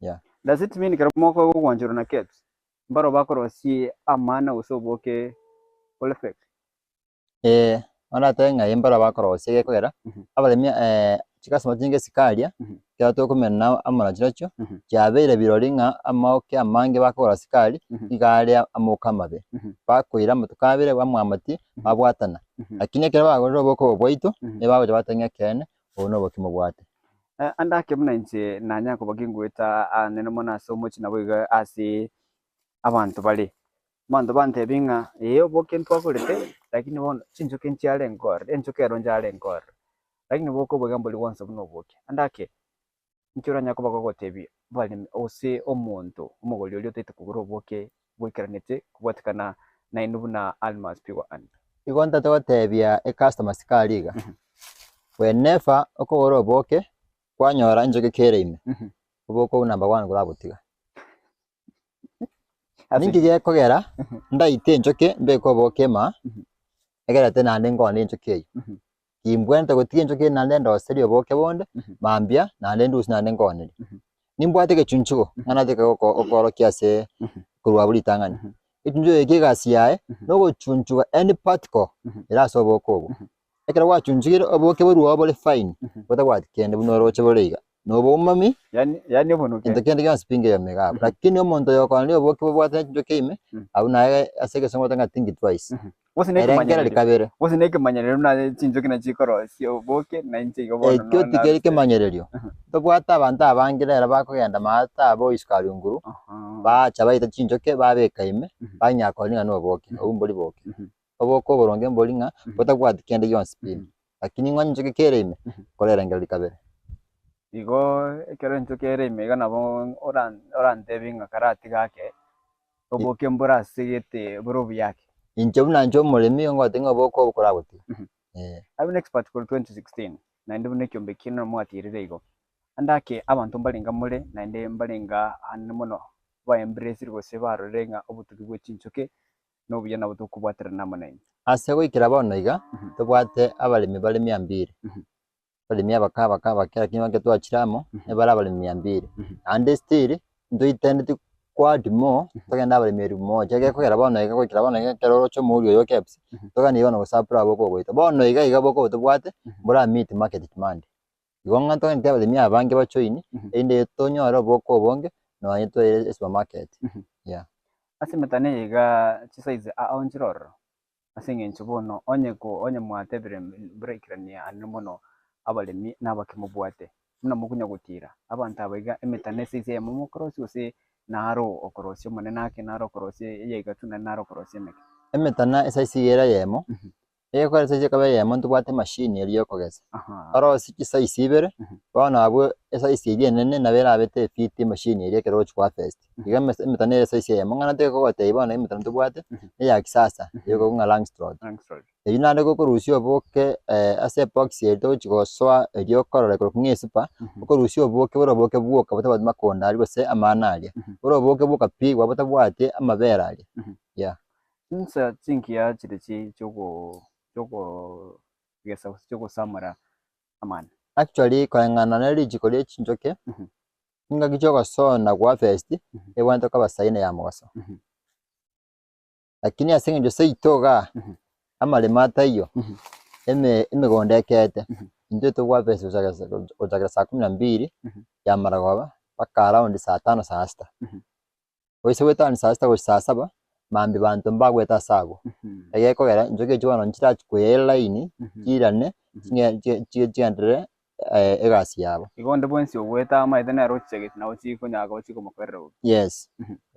yeah. Does it mean ekero mokoegwa ogwancherwa na KEBS, mbaro bakorosie amana gose oboke ore fake? Ee, bono natebe ng'a ee mbaro bakorosia egekogera, abaremi chikasoma chinge isiko aria, ekero tokomena amo na chirochio, chiabeire birori ng'a amaoke amange bakogora isiko aria, nigo are amaoke amabe. Bakoira amatuko abere bamwamatie, babwatana. Lakini ekero bagorire oboke obo bwaito, nigo bagocha bateba ng'a ekeene, obo noboke mobwate. Ande ake buna inche nanyare koba gingoeta anene mono ase omochie naboigo ase abanto bare. Abanto bantebie ng'a ee oboke ntwagorete lakini bono chinchoki nchiarenge ororo, enchoki ero nchiarenge ororo, lakini oboke obo iga mbori gwansa buna oboke. Ande ake, inki oranyare koba kogotebia abaremi gose omonto omogori oria otaete kogora oboke bwaikeranete kobwatekana nainwe buna Almas Pure Honey? Igo ntagete gotebia ecustomer sikari iga, whenever okogora oboke kwanyora enchoki kere ime, oboke obwo number one korabotiga. Ninki gekogera ndaite enchoke mbeke oboke ema, egerete naende nkone enchoki eywo. Timbwenerete gotiga enchoki eye naende ndoserie oboke bonde, mambia naende ndusie naende nkonerie. Nimbwate egechunchugo ng'a natake goko gokorokia ase korwa abwo ritang'ani. Egechunchugo eke egasi yaye, nogochunchuga any particle ere ase oboke obwo. Ekero gwachunchugire oboke borwe oo bore fine, botabwati kende buna oroche bore iga. Noboumami, Yani yani obonuke. gento kende gionsi pi nkeyome iga abwo. Lakini omonto oyo okoonire oboke bobwate ne chinchoki ime, abwo naye ase egesongo bateba ng'a think twice. Gose ne Ere nkera ekemanyererio. rikabere. Gose ne ekemanyererio buna chinchoki nachi chikorosia oboke na inche igo bono Ekio nonya tikeri narusete. kemanyererio. Tobwate abanto abange rero bakogenda maate abo isiko aria nguru, bacha baita chinchoki babeka ime, banyara koonia ng'a noboke, obwo mbori boke. Oboke oboronge mbori ng'a botabwati kende gionsi pi ime, lakini ng'a enchoki kere ime, korera enkerori kabere. Igo ekero enchoki ere ime iga nabo ora- orantebie ng'a karatiga ake, oboke mbore ase gete bore obuya ake. Inche buna inche omoremi nigo ngoteba ng'a oboke obo koragotiga, eh. I've been expert korwa 2016, naende buna ekiombe kiaino namwatirire igo. Ande ake abanto mbarenga more naende mbarenga aande mono ba embrace gose barorire ng'a obotugi bwe chinchoke nobuya nabo tokobwaterana amo nainwe. Ase goikera bono iga, tobwate abaremi bare mia mbili, abaremi abake abake abake lakini ekero twachire amo, ebare abaremi mia mbili. Naende still, ntoitendeti ko add more, togende abaremi elfu moja, egekogera bono iga goikera bono iga ekero oroche omouri oyo o KEBS, toganie bono gosupply oboke oboito. Bono iga iga oboke obo tobwate, mbora meet market demand. Igo ng'a ntogende abaremi abange bajoin, erinde tonyore oboke obonge, nonye toire esupermarket, yeah. Ase emetano eye iga chisize ao nchire ororo, ase eng'encho bono onye ko onye mwatebire mboraikeranie ande mono abaremi na abake mobwate, buna mokonya gotira, abanto aba iga emetano esize eyemo mokorosia gose naro okorosia omonene ake naro okorosia eyaiga tu naende naro okorosia emeke. Emetana esize iga ere eyemo, Egekora esize ekaba eyemo ntobwate emashini eria yokogesa, orosie chisize ibere, bono abwo esize eria enene nabo erabe tefit emashini eria ekero ogochi koharvest. Igo emesa emetano ere esize eyemo, ng'a natake kogotebia bono emetano tobwate, neya kisasa, ekorokwa ng'a langstroth. Eywo naende gokorusia oboke ase ebox eria togochi gosoa eria okorora ekorokwa ng'a esupa, okorusia oboke bore oboke bwoka botabwati makonda aria gose amana aria, bore oboke bwoka pi botabwati amabere aria, yeah. Chinsa chingiya chiria chi'okogesa gose chi'ogosamora amana. Actually koreng'ana ne richiko rie chinchoke, chingaki chi'ogosona gwa first, ebwenerete koba saa ine ya mogaso. Lakini ase eng'encho seito igaa, amaremo ataiyo, eme emegondo ekeete, intwe togwa first gochakera saa kumi na mbili, ya marogoba, mpaka around saa tano saa sita. Goise goetania saa sita gochia saa saba, mambia banto mbagwete ase abwo. Egekogera inchoki echio bono nchirachi koyia elaini, chiirane, ching'e chi chigenderere egasi yabo. Igo onde bwensi ogwete amaete nere ochichageti nabo chikonyara koba chikomokorera bobe. Yes,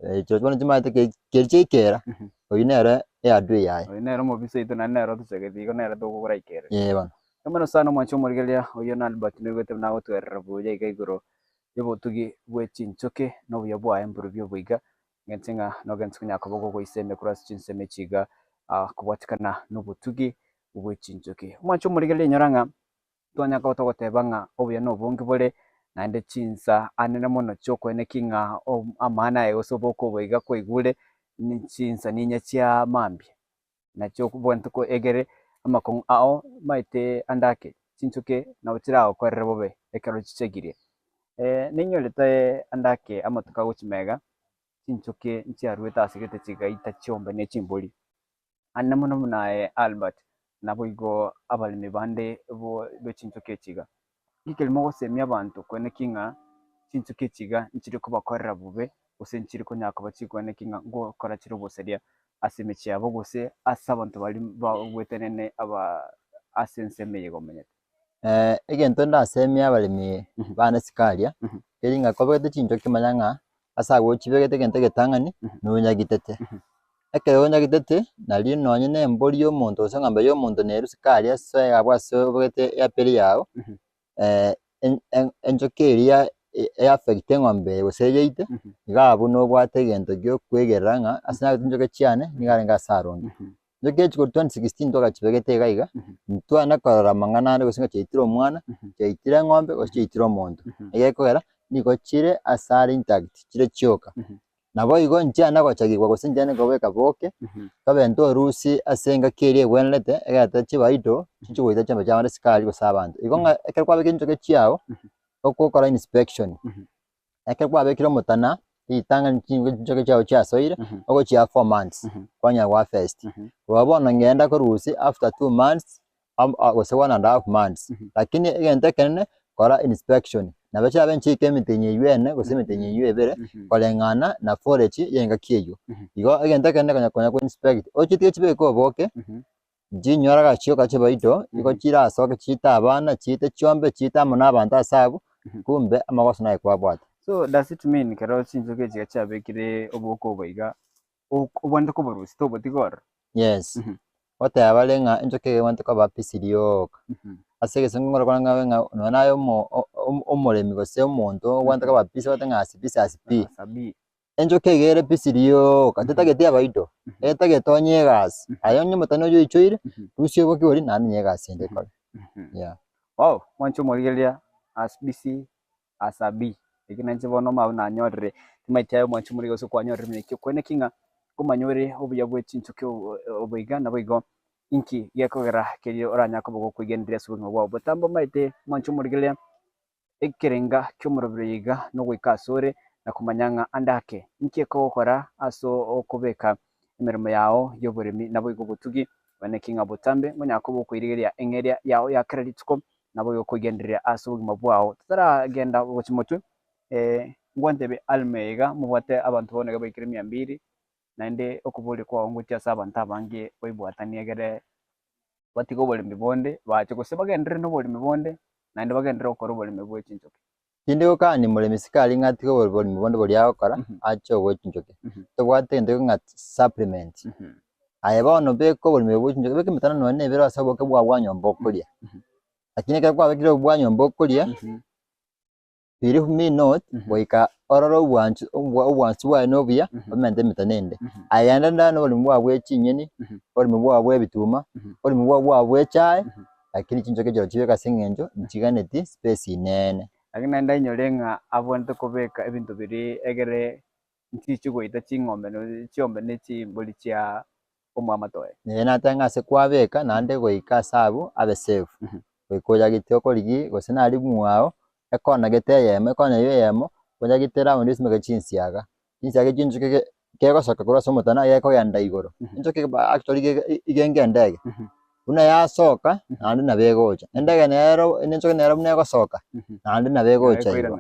echio bono chimaete keri keri chiaikera, oyio nere eadui yaye. Oyio nere omobisa oito naende nere otochageti igo nere tokoraikere. Ee bono. Bono sana omwanchi omorigereria oyio na Albert noigwete buna agotwerera buya iga igoro y'obotugi bwe chinchoke na obuya bwaye mborobio oboiga, ng'enche ng'a nogense konya koba gogoisemia korwa ase chinsemo echi iga kobwatikana nobotugi bwe chinchoke. Omwancho omorigereria inyora ng'a twanya koba togoteba ng'a obuya na obonge bore, naende chinsa anene mono chiokoeneki ng'a amang'ana aye gose oboke oboiga kwaigure, ne chinsa ninya chia mambia. Nachio obwenerete egere amakong'u ao maete ande ake, chinchoke nabo chiragokorere bobe ekero chichegirie. Ninyorete ande ake amatuko agochia magega, chinchoke nchiaruete ase gete chigaita chiombe ne chimbori. Ande mono buna aye Albert, naboigo abaremi bande bo be chinchoke echi iga. Ekero mogosemia abanto kweneki ng'a chinchoki echi iga nchiri kobakorera bobe, gose nchiri konyara koba chikweneki ng'a ngokora chire obosaria ase emechie yabo gose ase abanto baria bagwetenene aba ase ensemo eye iga omenyete. Egento ndasemie abaremi bane isiko aria, keri ng'a kobegete chinchoki manya ng'a ase agwo ochibegete egento egetang'ani nonyagitete. Ekero onyagitete nario nonye na embori ya omonto gose eng'ombe ya omonto nerwe isiko aria ase abwo ase obegete eaperi yago, enchoki eria eaffect eng'ombe eye gose eyeite, iga abwo nobwate egento gia okwegerera ng'a ase nagete chinchoki chiane nigo arenge ase aronge. Chinchoki echi korwa 2016 twagachibegete iga iga, ntitwana korora amang'ana ande gose ng'a chiaitire omwana, chiaitire eng'ombe gose chiaitire omonto. Egekogera nigo chire ase are intact, chire chioka. Naboigo nchiana gochagigwa gose nchiana kobeka boke, tobe ntorusie ase engaki eria egwenerete, egerete chibaito chinche goita chiombe chiabande asikari gose abanto. Igo ng'a ekero kwabekire chinchoke chiago, ogokora inspection, ekero kwabekire omotana, ritang'ani chinchoke chiago chiasoire, ogochia 4 months, kwanyara goharvest. Korwa bono ngenda korusia after 2 months, gose 1.5 months, lakini egento ekenene kora inspection, nabo chiabe nchiike emetienyi eywo ene gose emetienyi eywo ebere, koreng'ana na forage ya engaki eywo. Igo egento ekenene konya konya ko inspect, ochitige chibeke oboke, nchinyora gachioka chibaito, igo chirasoke chiite abana, chiite chiombe, chiite amo na abanto ase abwo, kumbe amagoso naye kwabwate. So does it mean ekero chinchoki echi iga chiabekire oboke obo iga, obwenerete koborusia tobotiga ororo? Yes, goteba bare ng'a enchoki eye ebwenerete koba peace rioka, ase egesongo nkoro ng'a ng'a nonye naye omo- omoremi gose omonto obwenerete koba peace obwate ng'a as peace as pi. Enchoki eye ere peace rioka, tetageti abaito, etagete onye egasi, aye onye omotani oywo oichoire, rusia oboke oria naende onye egasi ende ekore, yeah. Wow, mwanche omorigereria as busy. Asabi, eki nainche bono omanyete nanyorire, timaeti aye omwanchi omorege gose kwanyorire buna ekio kwene ki ng'a nkomanya ore obuya bwe chinchoki obo iga naboigo inki gekogera keria oranyare koba gokoigendereria ase obogima bwao. Botambe omanyete omwanchi omorigereria ekerenga ki'omorobiri oyo iga nogoika asore na komanya ng'a ande ake inki ekogokora ase okobeka emeremo yao y'oboremi naboigo obotugi, bane ki ng'a botambe ngonyara koba okoirigereria eng'eria yao ya kera rituko naboigo okoigendereria ase obogima bwao. Totaragenda gochia motwe, ngwantebie alma eye iga mobwate abanto bono iga baikire mia mbiri, naende okoboria kwao ngochia ase abanto abange baibwatanie egere batige oboremi bonde bache gose bagenderere na oboremi bonde naende bagenderere gokora oboremi bwe chinchoki. Tindi gokani moremi sikari ng'a atige oboremi bonde boria agokora ache obwe chinchoki. Tobwate egento kegokwa ng'a supplement. Aye bono beka oboremi obwo bwe chinchoki, beka emetano nonye na ebere ase oboke bwao bwa nyomba okoria. Lakini ekero kwabekire obwo bwa nyomba okoria, believe me not, goika orore obwanchu obwansu bwaye na obuya, omente emetano ende. Aye genda ndane oboremi bwao bwe chinyeni, oboremi bwao bwa ebituma, oboremi bwao bwao bwa echae, lakini chinchoki echio chibeke ase eng'encho nchiganeti space inene. Lakini naende ndainyore ng'a abwenerete kobeka ebinto biria egere nchiche goita ching'ombe no chiombe ne chimbori chia omwamato oye. Nere nateba ng'a ase kwabeka naende goika ase abwo abe safe, goika oyagete okorigi gose naria mwao ekona gete eyemo, ekona eywo eyemo oyagete round osimeke chinsiaga, chinsiaga echio chinchoke ge kegosoka korwa ase omotana gekogenda igoro, enchoke ba actually iga iga enga endege, buna yasoka naende nabo egocha, endege nero enchoke nero buna egosoka naende nabo egocha igo.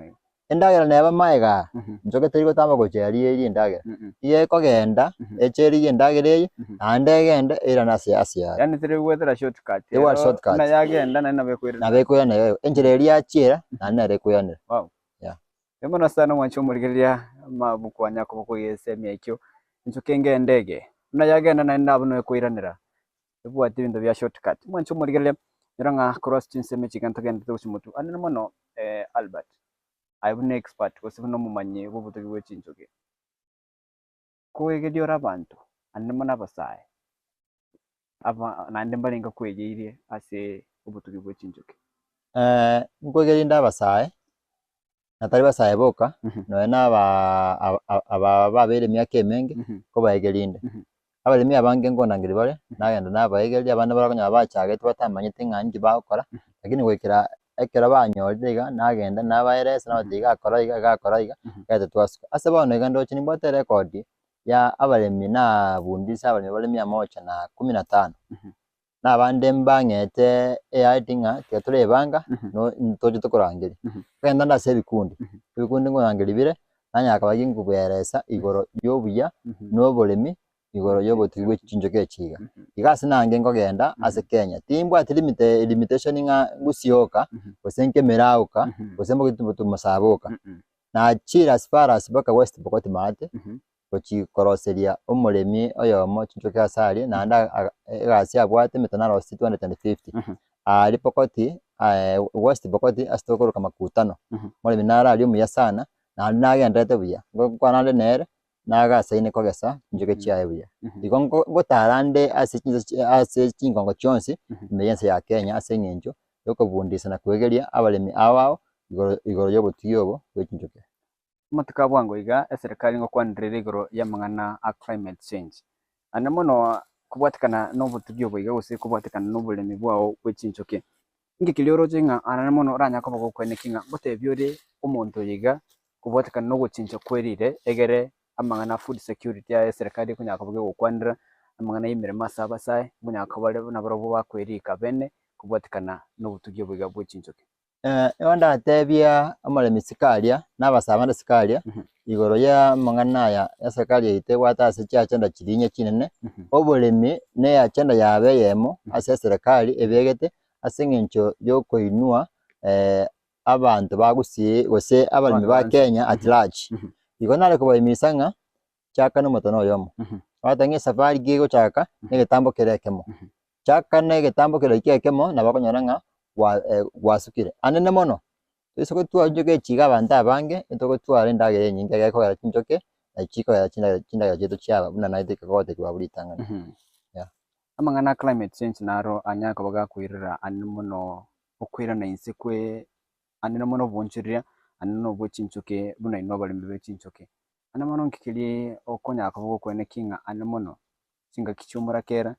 Endagera neba magega aa, nchoke teri gotamba gochia aria eria endagera, iga ekogenda eche erigie endagera eye, naende egende eirane ase ase yare. Yaani teri goetera shortcut, Tebwati ero shortcut. buna yagenda naende nabo ekoirana. Nabo ekoirana iga igo, enchera eria yachiera, naende nere ekoiranera. Wow. Yeah. Mbuya mono sana omwanchi omorigereria amabuku anya koba kogesemia ekio, enchoke enga endege, buna yagenda naende nabo nokoiranera, ebwate ebinto bia shortcut. Omwanchi omorigereria, nyora ng'a korwa ase chinsemo echi iga ntogenderete gochia motwe. Anene mono Albert, aye buna expert gose buna omomanyi bw'obotugi bwe chinchoki, koegeria ore abanto, anene mono abasae, aba naende mbarenge kwegeirie ase obotugi bwe chinchoki. Nkoegeria inde abasae, na tari basae boka, nonya na aba aba babeire emiaka emenge, nkobaegeria inde. Abaremi abange nkonangeria bare, nagenda nabaegeria, abande barakonyora bachagete batamanyeti ng'a inki bagokora, lakini goikera ekero banyorire iga, nagenda nabaeresa nabatebia iga kora iga, iga kora iga, egere twasuka. Ase bono iga ndoche nimbwate erekodi ya abaremi nabundisa abaremi bare mia moja na kumi na tano. Na abande mbang'ete eahadi ng'a tiga torebanga no ntoche tokorangeria. Nkogenda nde ase ebikundi, ebikundi nkorangeria bire, nanyara koba ginkoberesa igoro ya obuya na oboremi, igoro ya obotugi bwe chinchoki echi iga. Iga ase nange nkogenda ase Kenya, timbwati limit limitation ng'a ngusioka, gose nkemera oka, gose mboke mosaba oka. Nachire as far as mpaka West Pokot maate, gochia koroseria omoremi oyomo chinchoki ase aria, naende egasi abwate emete narosetie 250. Aria Pokoti, West Pokoti ase tokoroka Makutano, omoremi naro aria omuya sana, naende nagendererete buya, ngokwana ande nere, nagasaine kogesa chinchoki chiaye buya. Igo ngotara nde ase chinse ase chingongo chionsi, ime ya ense ya Kenya ase eng'encho ya okobundisa na koegeria abaremi ao ao igoro igoro ya obotugi obo bwe chinchoki. Amatuko a bwango iga eserekari ngokwanera ere igoro y'amang'ana a climate change. Naende mono kobwatekana nobotugi obo iga gose kobwatekana noboremi bwao bwe chinchoki. Inki keria oroche ng'a naende mono oranyare koba gokweneki ng'a ngotebia ore omonto oyo iga kobwatekana nogochincha kwerire egere amang'ana a food security aya eserekari ekonyara koba gegokwanera amang'ana ya emeremo ase abasae nkonyara koba bare nabarobwo bakwerika bene kobwatekana nobotugi obo iga bwe chinchoki. Nigo ndatebia omoremi isiko aria, na abasae bande isiko aria, igoro ya amang'ana aya eserikari yaito ebwate ase chiagenda chiria inye chinene, oboremi na eagenda yabo eyemo ase eserikari ebegete ase eng'encho ya okoinwa abanto ba gusii gose abaremi ba Kenya at large. Igo nare kobaimisa ng'a chaka na omotwe noyomo, ogoteba ng'a esafari kegochaka na egetambo kere ekemo, chaka na egetambo kere ekio ekemo nabo okonyora ng'a gwa gwasukire. Anene mono, toise gotwara chinchoke echi iga abanto abange, ntogotwara endagera enyinge egekogera chinchoke nachi chikogera chindagera chindagera chiaito chiaba buna naye togotebiwa abwo ritang'ani yeah. Amang'ana a climate change naro anyare koba gakoirera anene mono okoirana inse kwe anene mono obonchoreria. ande na obwe chinchoke buna inwe abaremi be chinchoke. Ande mono nki keria okonyara koba gokweneki ng'a ande mono chingaki chi'omorakera,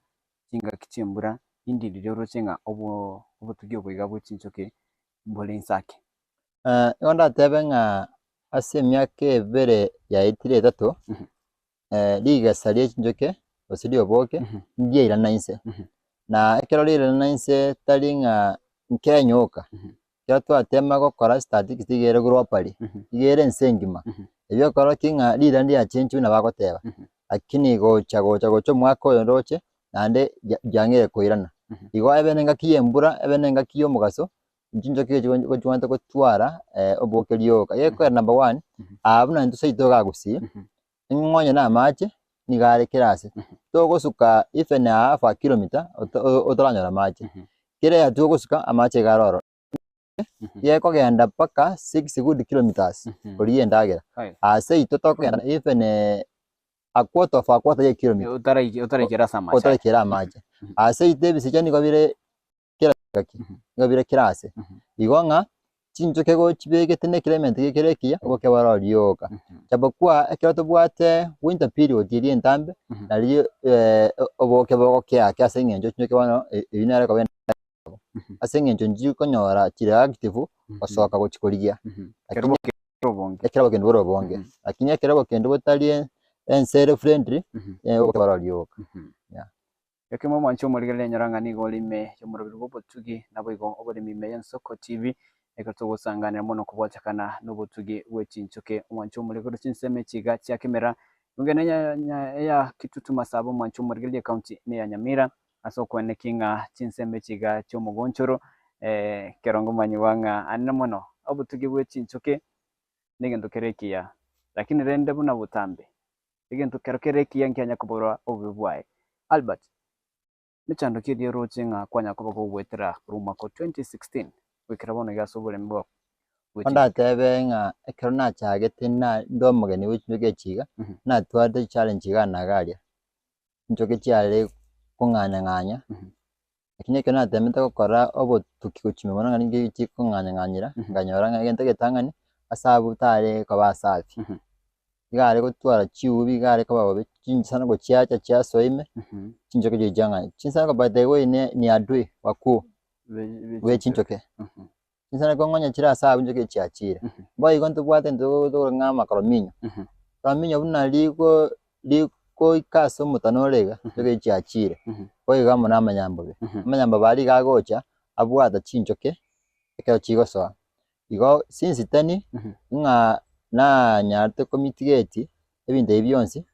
chingaki chi'embura, indi riria oroche ng'a obo obotugi obo iga bwe chinchoke mbore inse ake. Nigo ndatebe ng'a ase emiaka ebere yaetire etato, rigesa rie chinchoke gose rioboke ndiairana inse. Na ekero riairana inse tari ng'a nkenyoka, ekero twatema gokora statistics iga ere globally, iga ere ense engima, ebi okorokia ng'a rirana riachenchwe buna bagoteba, lakini gocha gocha gocha omwaka oyo ndoche naende riang'eire koirana. Igo ebe na engaki ya embura, ebe na engaki ya omogaso, chinchoki echi gochigwanta gotwara oboke rioka. Egekogera number one, aa buna intwe seito iga gusii, ng'onye na amache nigo are kera ase, togosuka even a half a kilometer otaranyora amache, kera ehatua ogosuka amache iga are ororo. Gekogenda mpaka six good kilometers korigia endagera, aa seito tokogenda even a quarter of a quarter ya ekilometer Otaraikera ase amache aya. otaraikera amache. Aa seito ebisicha nigo bire kera engaki, nigo bire kera ase. Igo ng'a chinchoke gochibegete na eclimate gekere ekiya, oboke boro rioka. Japokuwa ekero tobwate winter period eria entambe, nario oboke bogokea ake ase eng'encho chinchoke bono eywo nere ekoba endagera ase eng'encho nchikonyora chire active gosoka gochia korigia. Ekero oboke bore obonge. Ekero obokendu bore obonge. Lakini ekero obokendu botari ense ere friendly, oboke boro rioka. Yeah. Ekemo omwanche omorigereria enyora ng'a nigo ore ime y'omoroberi bw'obotugi, naboigo oboremi ime y'Ensoko TV, ekero togosanganera mono kobwatekana nobotugi bwe chinchoke. Omwanche omorigereria chinsemo echi iga chia Kemera, Bunge na eya Kitutu Masaba omwanche omorigereria ecounty neya Nyamira, ase okweneki ng'a chinsemo echi iga chi'omogonchoro, ekero ngomanyigwa ng'a anene mono obotugi bwe chinchoke negento kere ekiya, lakini rende buna botambe Egento kero kere ekiya nkianya koborwa obobe bwaye. Albert, Mechando ki eria oroche ng'a kwanya koba kogoetera korwa omwaka o 2016 goikera bono iga ase oboremi bwao bwe chinchoki? Ondatebe ng'a ekero nachagete na nde omogeni bwe chinchoki echi iga, natwarete challenge iga na iga aria, chinchoki chiare kong'anya ng'anya, lakini ekero natemete gokora obotuki gochia ime mono ng'a ninki chikong'anya ng'anyera, nkanyora ng'a egento egetang'ani, ase abwo tare koba asafi. Iga are gotwara chiubi, iga are koba bobe, chinsanako chiacha chiasoa ime, chinchoke chiria chiang'anya. Chinsanako by the way ne ni adui wakuu bwe chinchoke. Chinsanako ng'onye chire ase abwo chinchoke chiachire. Boigo ntobwate intwe tokoroka ng'a amakorominyo, korominyo buna riko rikoika ase omotano ore iga, chinchoke chiachire. Boigo amo na amanyambobe, amanyambobe aria iga agocha abwata chinchoke ekero chigosoa. Igo since then ng'a nanyarete komitigate ebinto ebi bionsi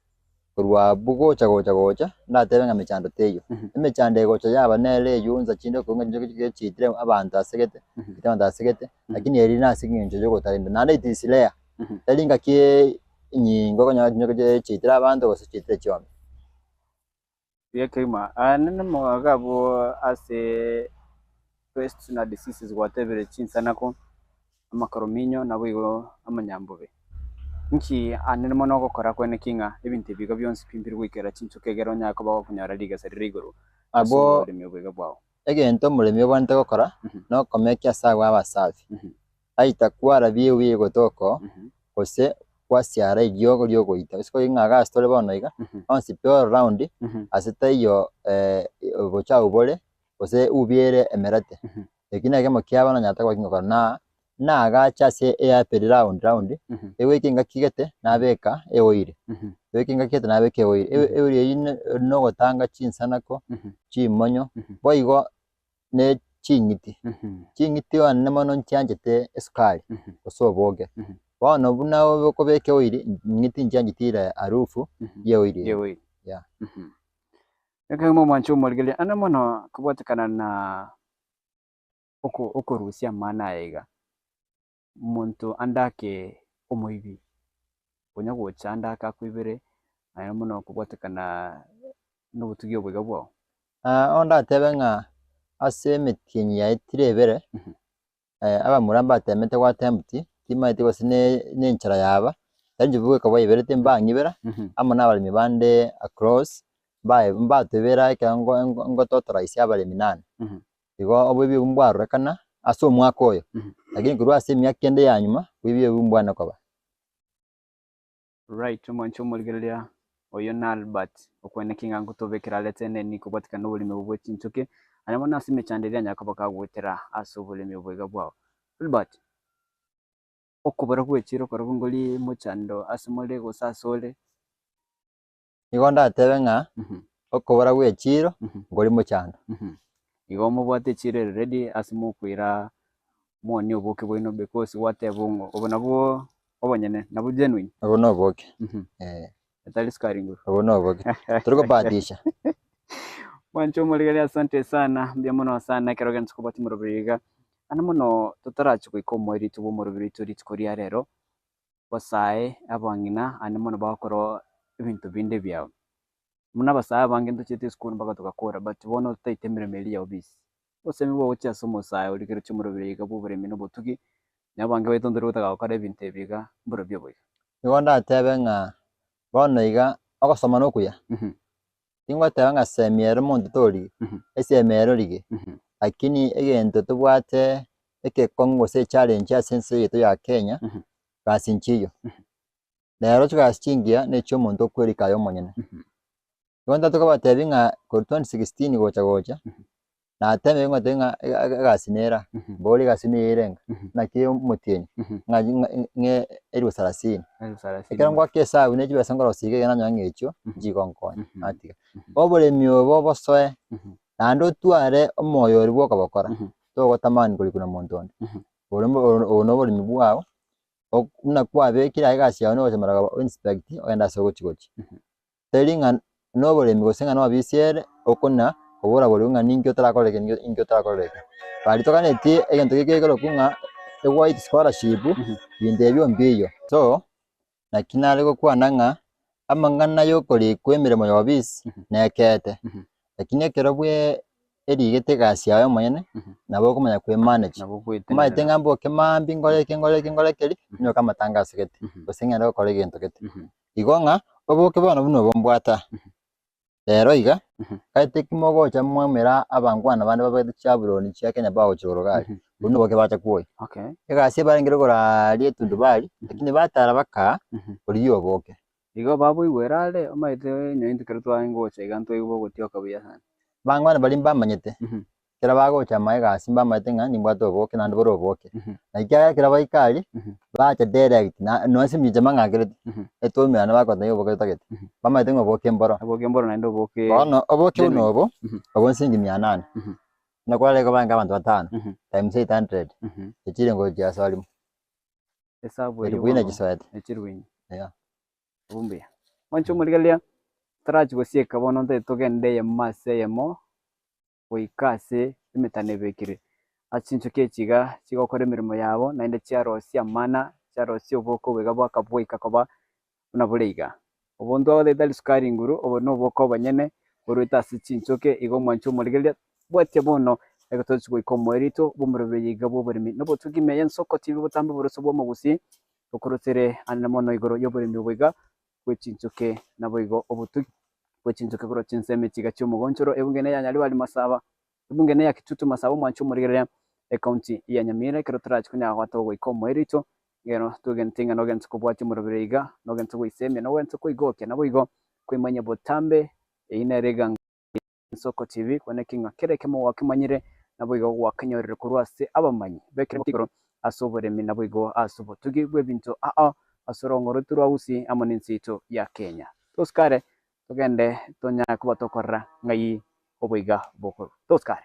korwa abwo gocha gocha gocha ndatebe ng'a mechando teiyo. Emechando egocha yaba nere eywo nsa chinde okong'a chinchoki chiria chiitire abanto asegete, chiitire abanto asegete, lakini eri nase eng'encho ya ogotarenda naende it is rare, tari ngaki enyinga okonyora chinchoki chiria chiitire abanto gose chiitire chiombe. Buya kegima. Aya nende omogaka abwo ase pests na diseases gwatebire chinsanako, amakorominyo naboigo amanyambobe. Nki ande mono ogokora kwene ki ng'a ebinto ebi iga bionsi pi mbiri goikera chinchoki egere onyare koba gokonyora rigesa rire igoro ase Abwo oboremi obo iga bwao? egento omoremi obwenerete gokora nokomekia ase abwo abasafi, aita kwarabia eubi egotoka oo, gose kwasiara eriogo riogoita. Gose kore ng'a ase tore bono iga, onsi pi all round, ase taiyo obochafu bore, gose eubi ere emerete. Eki nekemo kia bono nyarete koba kingokora na nagacha ase eaperi round round, egoika engaki gete nabeka eoil, egoika engaki gete nabeka eoil. Eoil eywo nogotanga chinsanako, chimonyo, boigo ne ching'iti. Ching'iti one mono nchianchete esukari gose oboke. Bono buna okobeka eoil, ng'iti nchianchete ere harufu ya eoil Ya eywo. eoil. Yeah. Ekero omwancha omorigereria ande mono kobwatekana na oko okorusia amana aya iga, omonto ande ake omoibi, konya gocha ande ake akoibere, aye mono kobwatekana na obotugi obo iga bwao. Onde ndatebe ng'a ase emetienyi yaetire ebere, abamura mbatemete go attempt, timanyeti gose ne ne enchera yaba, tari inche bweka bwaiberete mbang'ibera, amo na abaremi bande across, mbae mbatebera ekero ngo ngo ngototoraisia abaremi nane. Igo oboibi obwo mbwarorekana ase omwaka oyo. Lakini korwa ase emiaka ende ya nyuma, boibi obo mbwane koba. Right, omwanche omorigereria oyo na Albert okweneki ng'a nkotobekera arete eneni kobwatikana na oboremi obo bwe chinchoki, aye bono ase emechando eria anyare koba kagoetera ase oboremi obo iga bwao. Albert, okobora gwe chiro korobwo ngori mochando ase more gose ase ore? Nigo ndatebe ng'a okobora gwe echiro nkori mochando. Igo mobwate echiro ere ready ase mokoira mwonie oboke bwaino because gwateba ng'o obo nabwo obonyene nabwo genuine. Obo na oboke, eh. Etari sukari nguru. Obo na oboke, tori kobahatisha. Mwanche omorigereria asante sana, mbuya mono sana ekero gento kobwatia omoroberi iga. Naende mono totarachia goika omoerio bwa omoroberi oito rituko ria rero, Abasae, abang'ina, aande mono bagokora ebinto binde ebiao. Buna abasae abange ntochiete esukuru mpaka togakora but bono totaete emeremo eria ya obisi. Obosemi bwagochia ase omosae oria kero chiomoroberi iga bwa oboremi na obotugi, na abange baito ntori gotaka gokora ebinto ebi iga mborobio obo iga. Nigo ndatebe ng'a bono iga ogosoma nokuya, tingoteba ng'a semi ere monto torigia, esemi ere orige, lakini egento tobwate ekekong'u gose echallenge ase ense yaito ya Kenya, gasi nchiyo. Rero chigasi chingiya na echia omonto okwerika aye omonyene. Igo ntagete kobatebia ng'a korwa 2016 gocha gocha, natemire ngotebi ng'a egasi nere aa, mbori egasi niyo ere enga, naki omotienyi, ng'a ng'a elifu sarasini. Ekero ngoaka esabu ne chibesa nkorosia iga iga nanyora ng'a echio nchigonkonya, natiga. Oboremi obo bosoe, naende otware omoyo oria bwa okobokora, togotamani korikwa na monto onde. Obo noboremi bwao, buna kwabekire aye egasi yao nogocha mara o inspect ogende ase ogochi gochia. Teri ng'a noboremi gose ng'a nobisi ere okona kobora boria ng'a ninki otarakore eke ninki otarakore eke. Baria toganetie egento geke gekorokwa ng'a ewhite scholarship binto ebio mbiyo. So, naki nare gokwana ng'a amang'ana ya okorikwa emeremo ya obisi nekeete, lakini ekero bwe erigete egasi yaye omonyene nabo okomanya kwemanage. Omanyete ng'a mboke mambia nkore eke nkore eke nkore keria, nyoke amatanga asegete, gose ng'ende gokora egento gete. Igo ng'a oboke bono buna obo mbwate aa, rero iga, gati ki mogocha mwamera abangwana bande babegete chiaburoni chia Kenya bagochia igoro iga aria, obwo noboke bacha kwoyia. Egasi ebarenge igoro aria etundubari, lakini batara bakaa korigia oboke. Igo baboigwera are, omanyete onye intwe ekero twarenge gocha iga ntwaigwa bogotioka buya sana. Bangwana baria mbamanyete, ekero bagocha amo egasi mbamanyete ng'a nimbwate oboke naende bore oboke. Na ekiagera ekero baika aria, bacha direct na nonye ase emincha mbang'akereti, etwaumerana bagoteba oboke totagete, mbamanyete ng'a oboke mboro. Oboke mboro naende oboke Bono oboke buna genuine. obo, obo nsiringi mia nane, buna kwarenge koba abanto batano, times 800, echire ngochia ase orimo. Esabu eyio Erubu ine bono chisoete. echirwe ime. Yeah. Obo mbuya. Mwanche omorigereria, tarachi gosieka bono ntagete togende eyemo ase eyemo, goika ase emetano ebekire. Ase chinchoki echi iga chigokora emeremo yabo, naende chiarosia amana, chiarosia oboke obo iga bwaka bwaika koba buna bore iga. Obonto agotebi tari sukari nguru, obo noboke obonyene borwete ase chinchoki, igo omwanche omorigereria, bwatia bono ekero togochia goika omoerito bw'omoroberi iga bw'oboremi. Nobotugi ime y'ensoko tibi botambe oboroso bw'omogusii, bokorosere anene mono igoro y'oboremi obo iga bwe chinchoki, naboigo obotugi bwe chinchoki korwa chinsemo echi iga chi'omogonchoro, ebunge neya Nyaribari Masaba, ebunge neya Kitutu Masaba omwanche omorigereria ecounty ya Nyamira ekero torache konyara gotoa goika omoerito, ekero twegente ng'a nogente kobwatia omoroberi iga, nogente goisemia, nogente koigokia, naboigo koimanyia botambe, eyio nere eganga. Ensoko TV, kweneki ng'a kera ekemo gwakemanyire, naboigo gwakenyorire korwa ase abamanyi b'ekerengo kia igoro ase oboremi naboigo ase obotugi bw'ebinto ao ase orongo roito rwa Gusii amo nense yaito ya Kenya. Tosikare togende tonyare koba tokorora ng'ai oboiga bokorwa. Tosikare.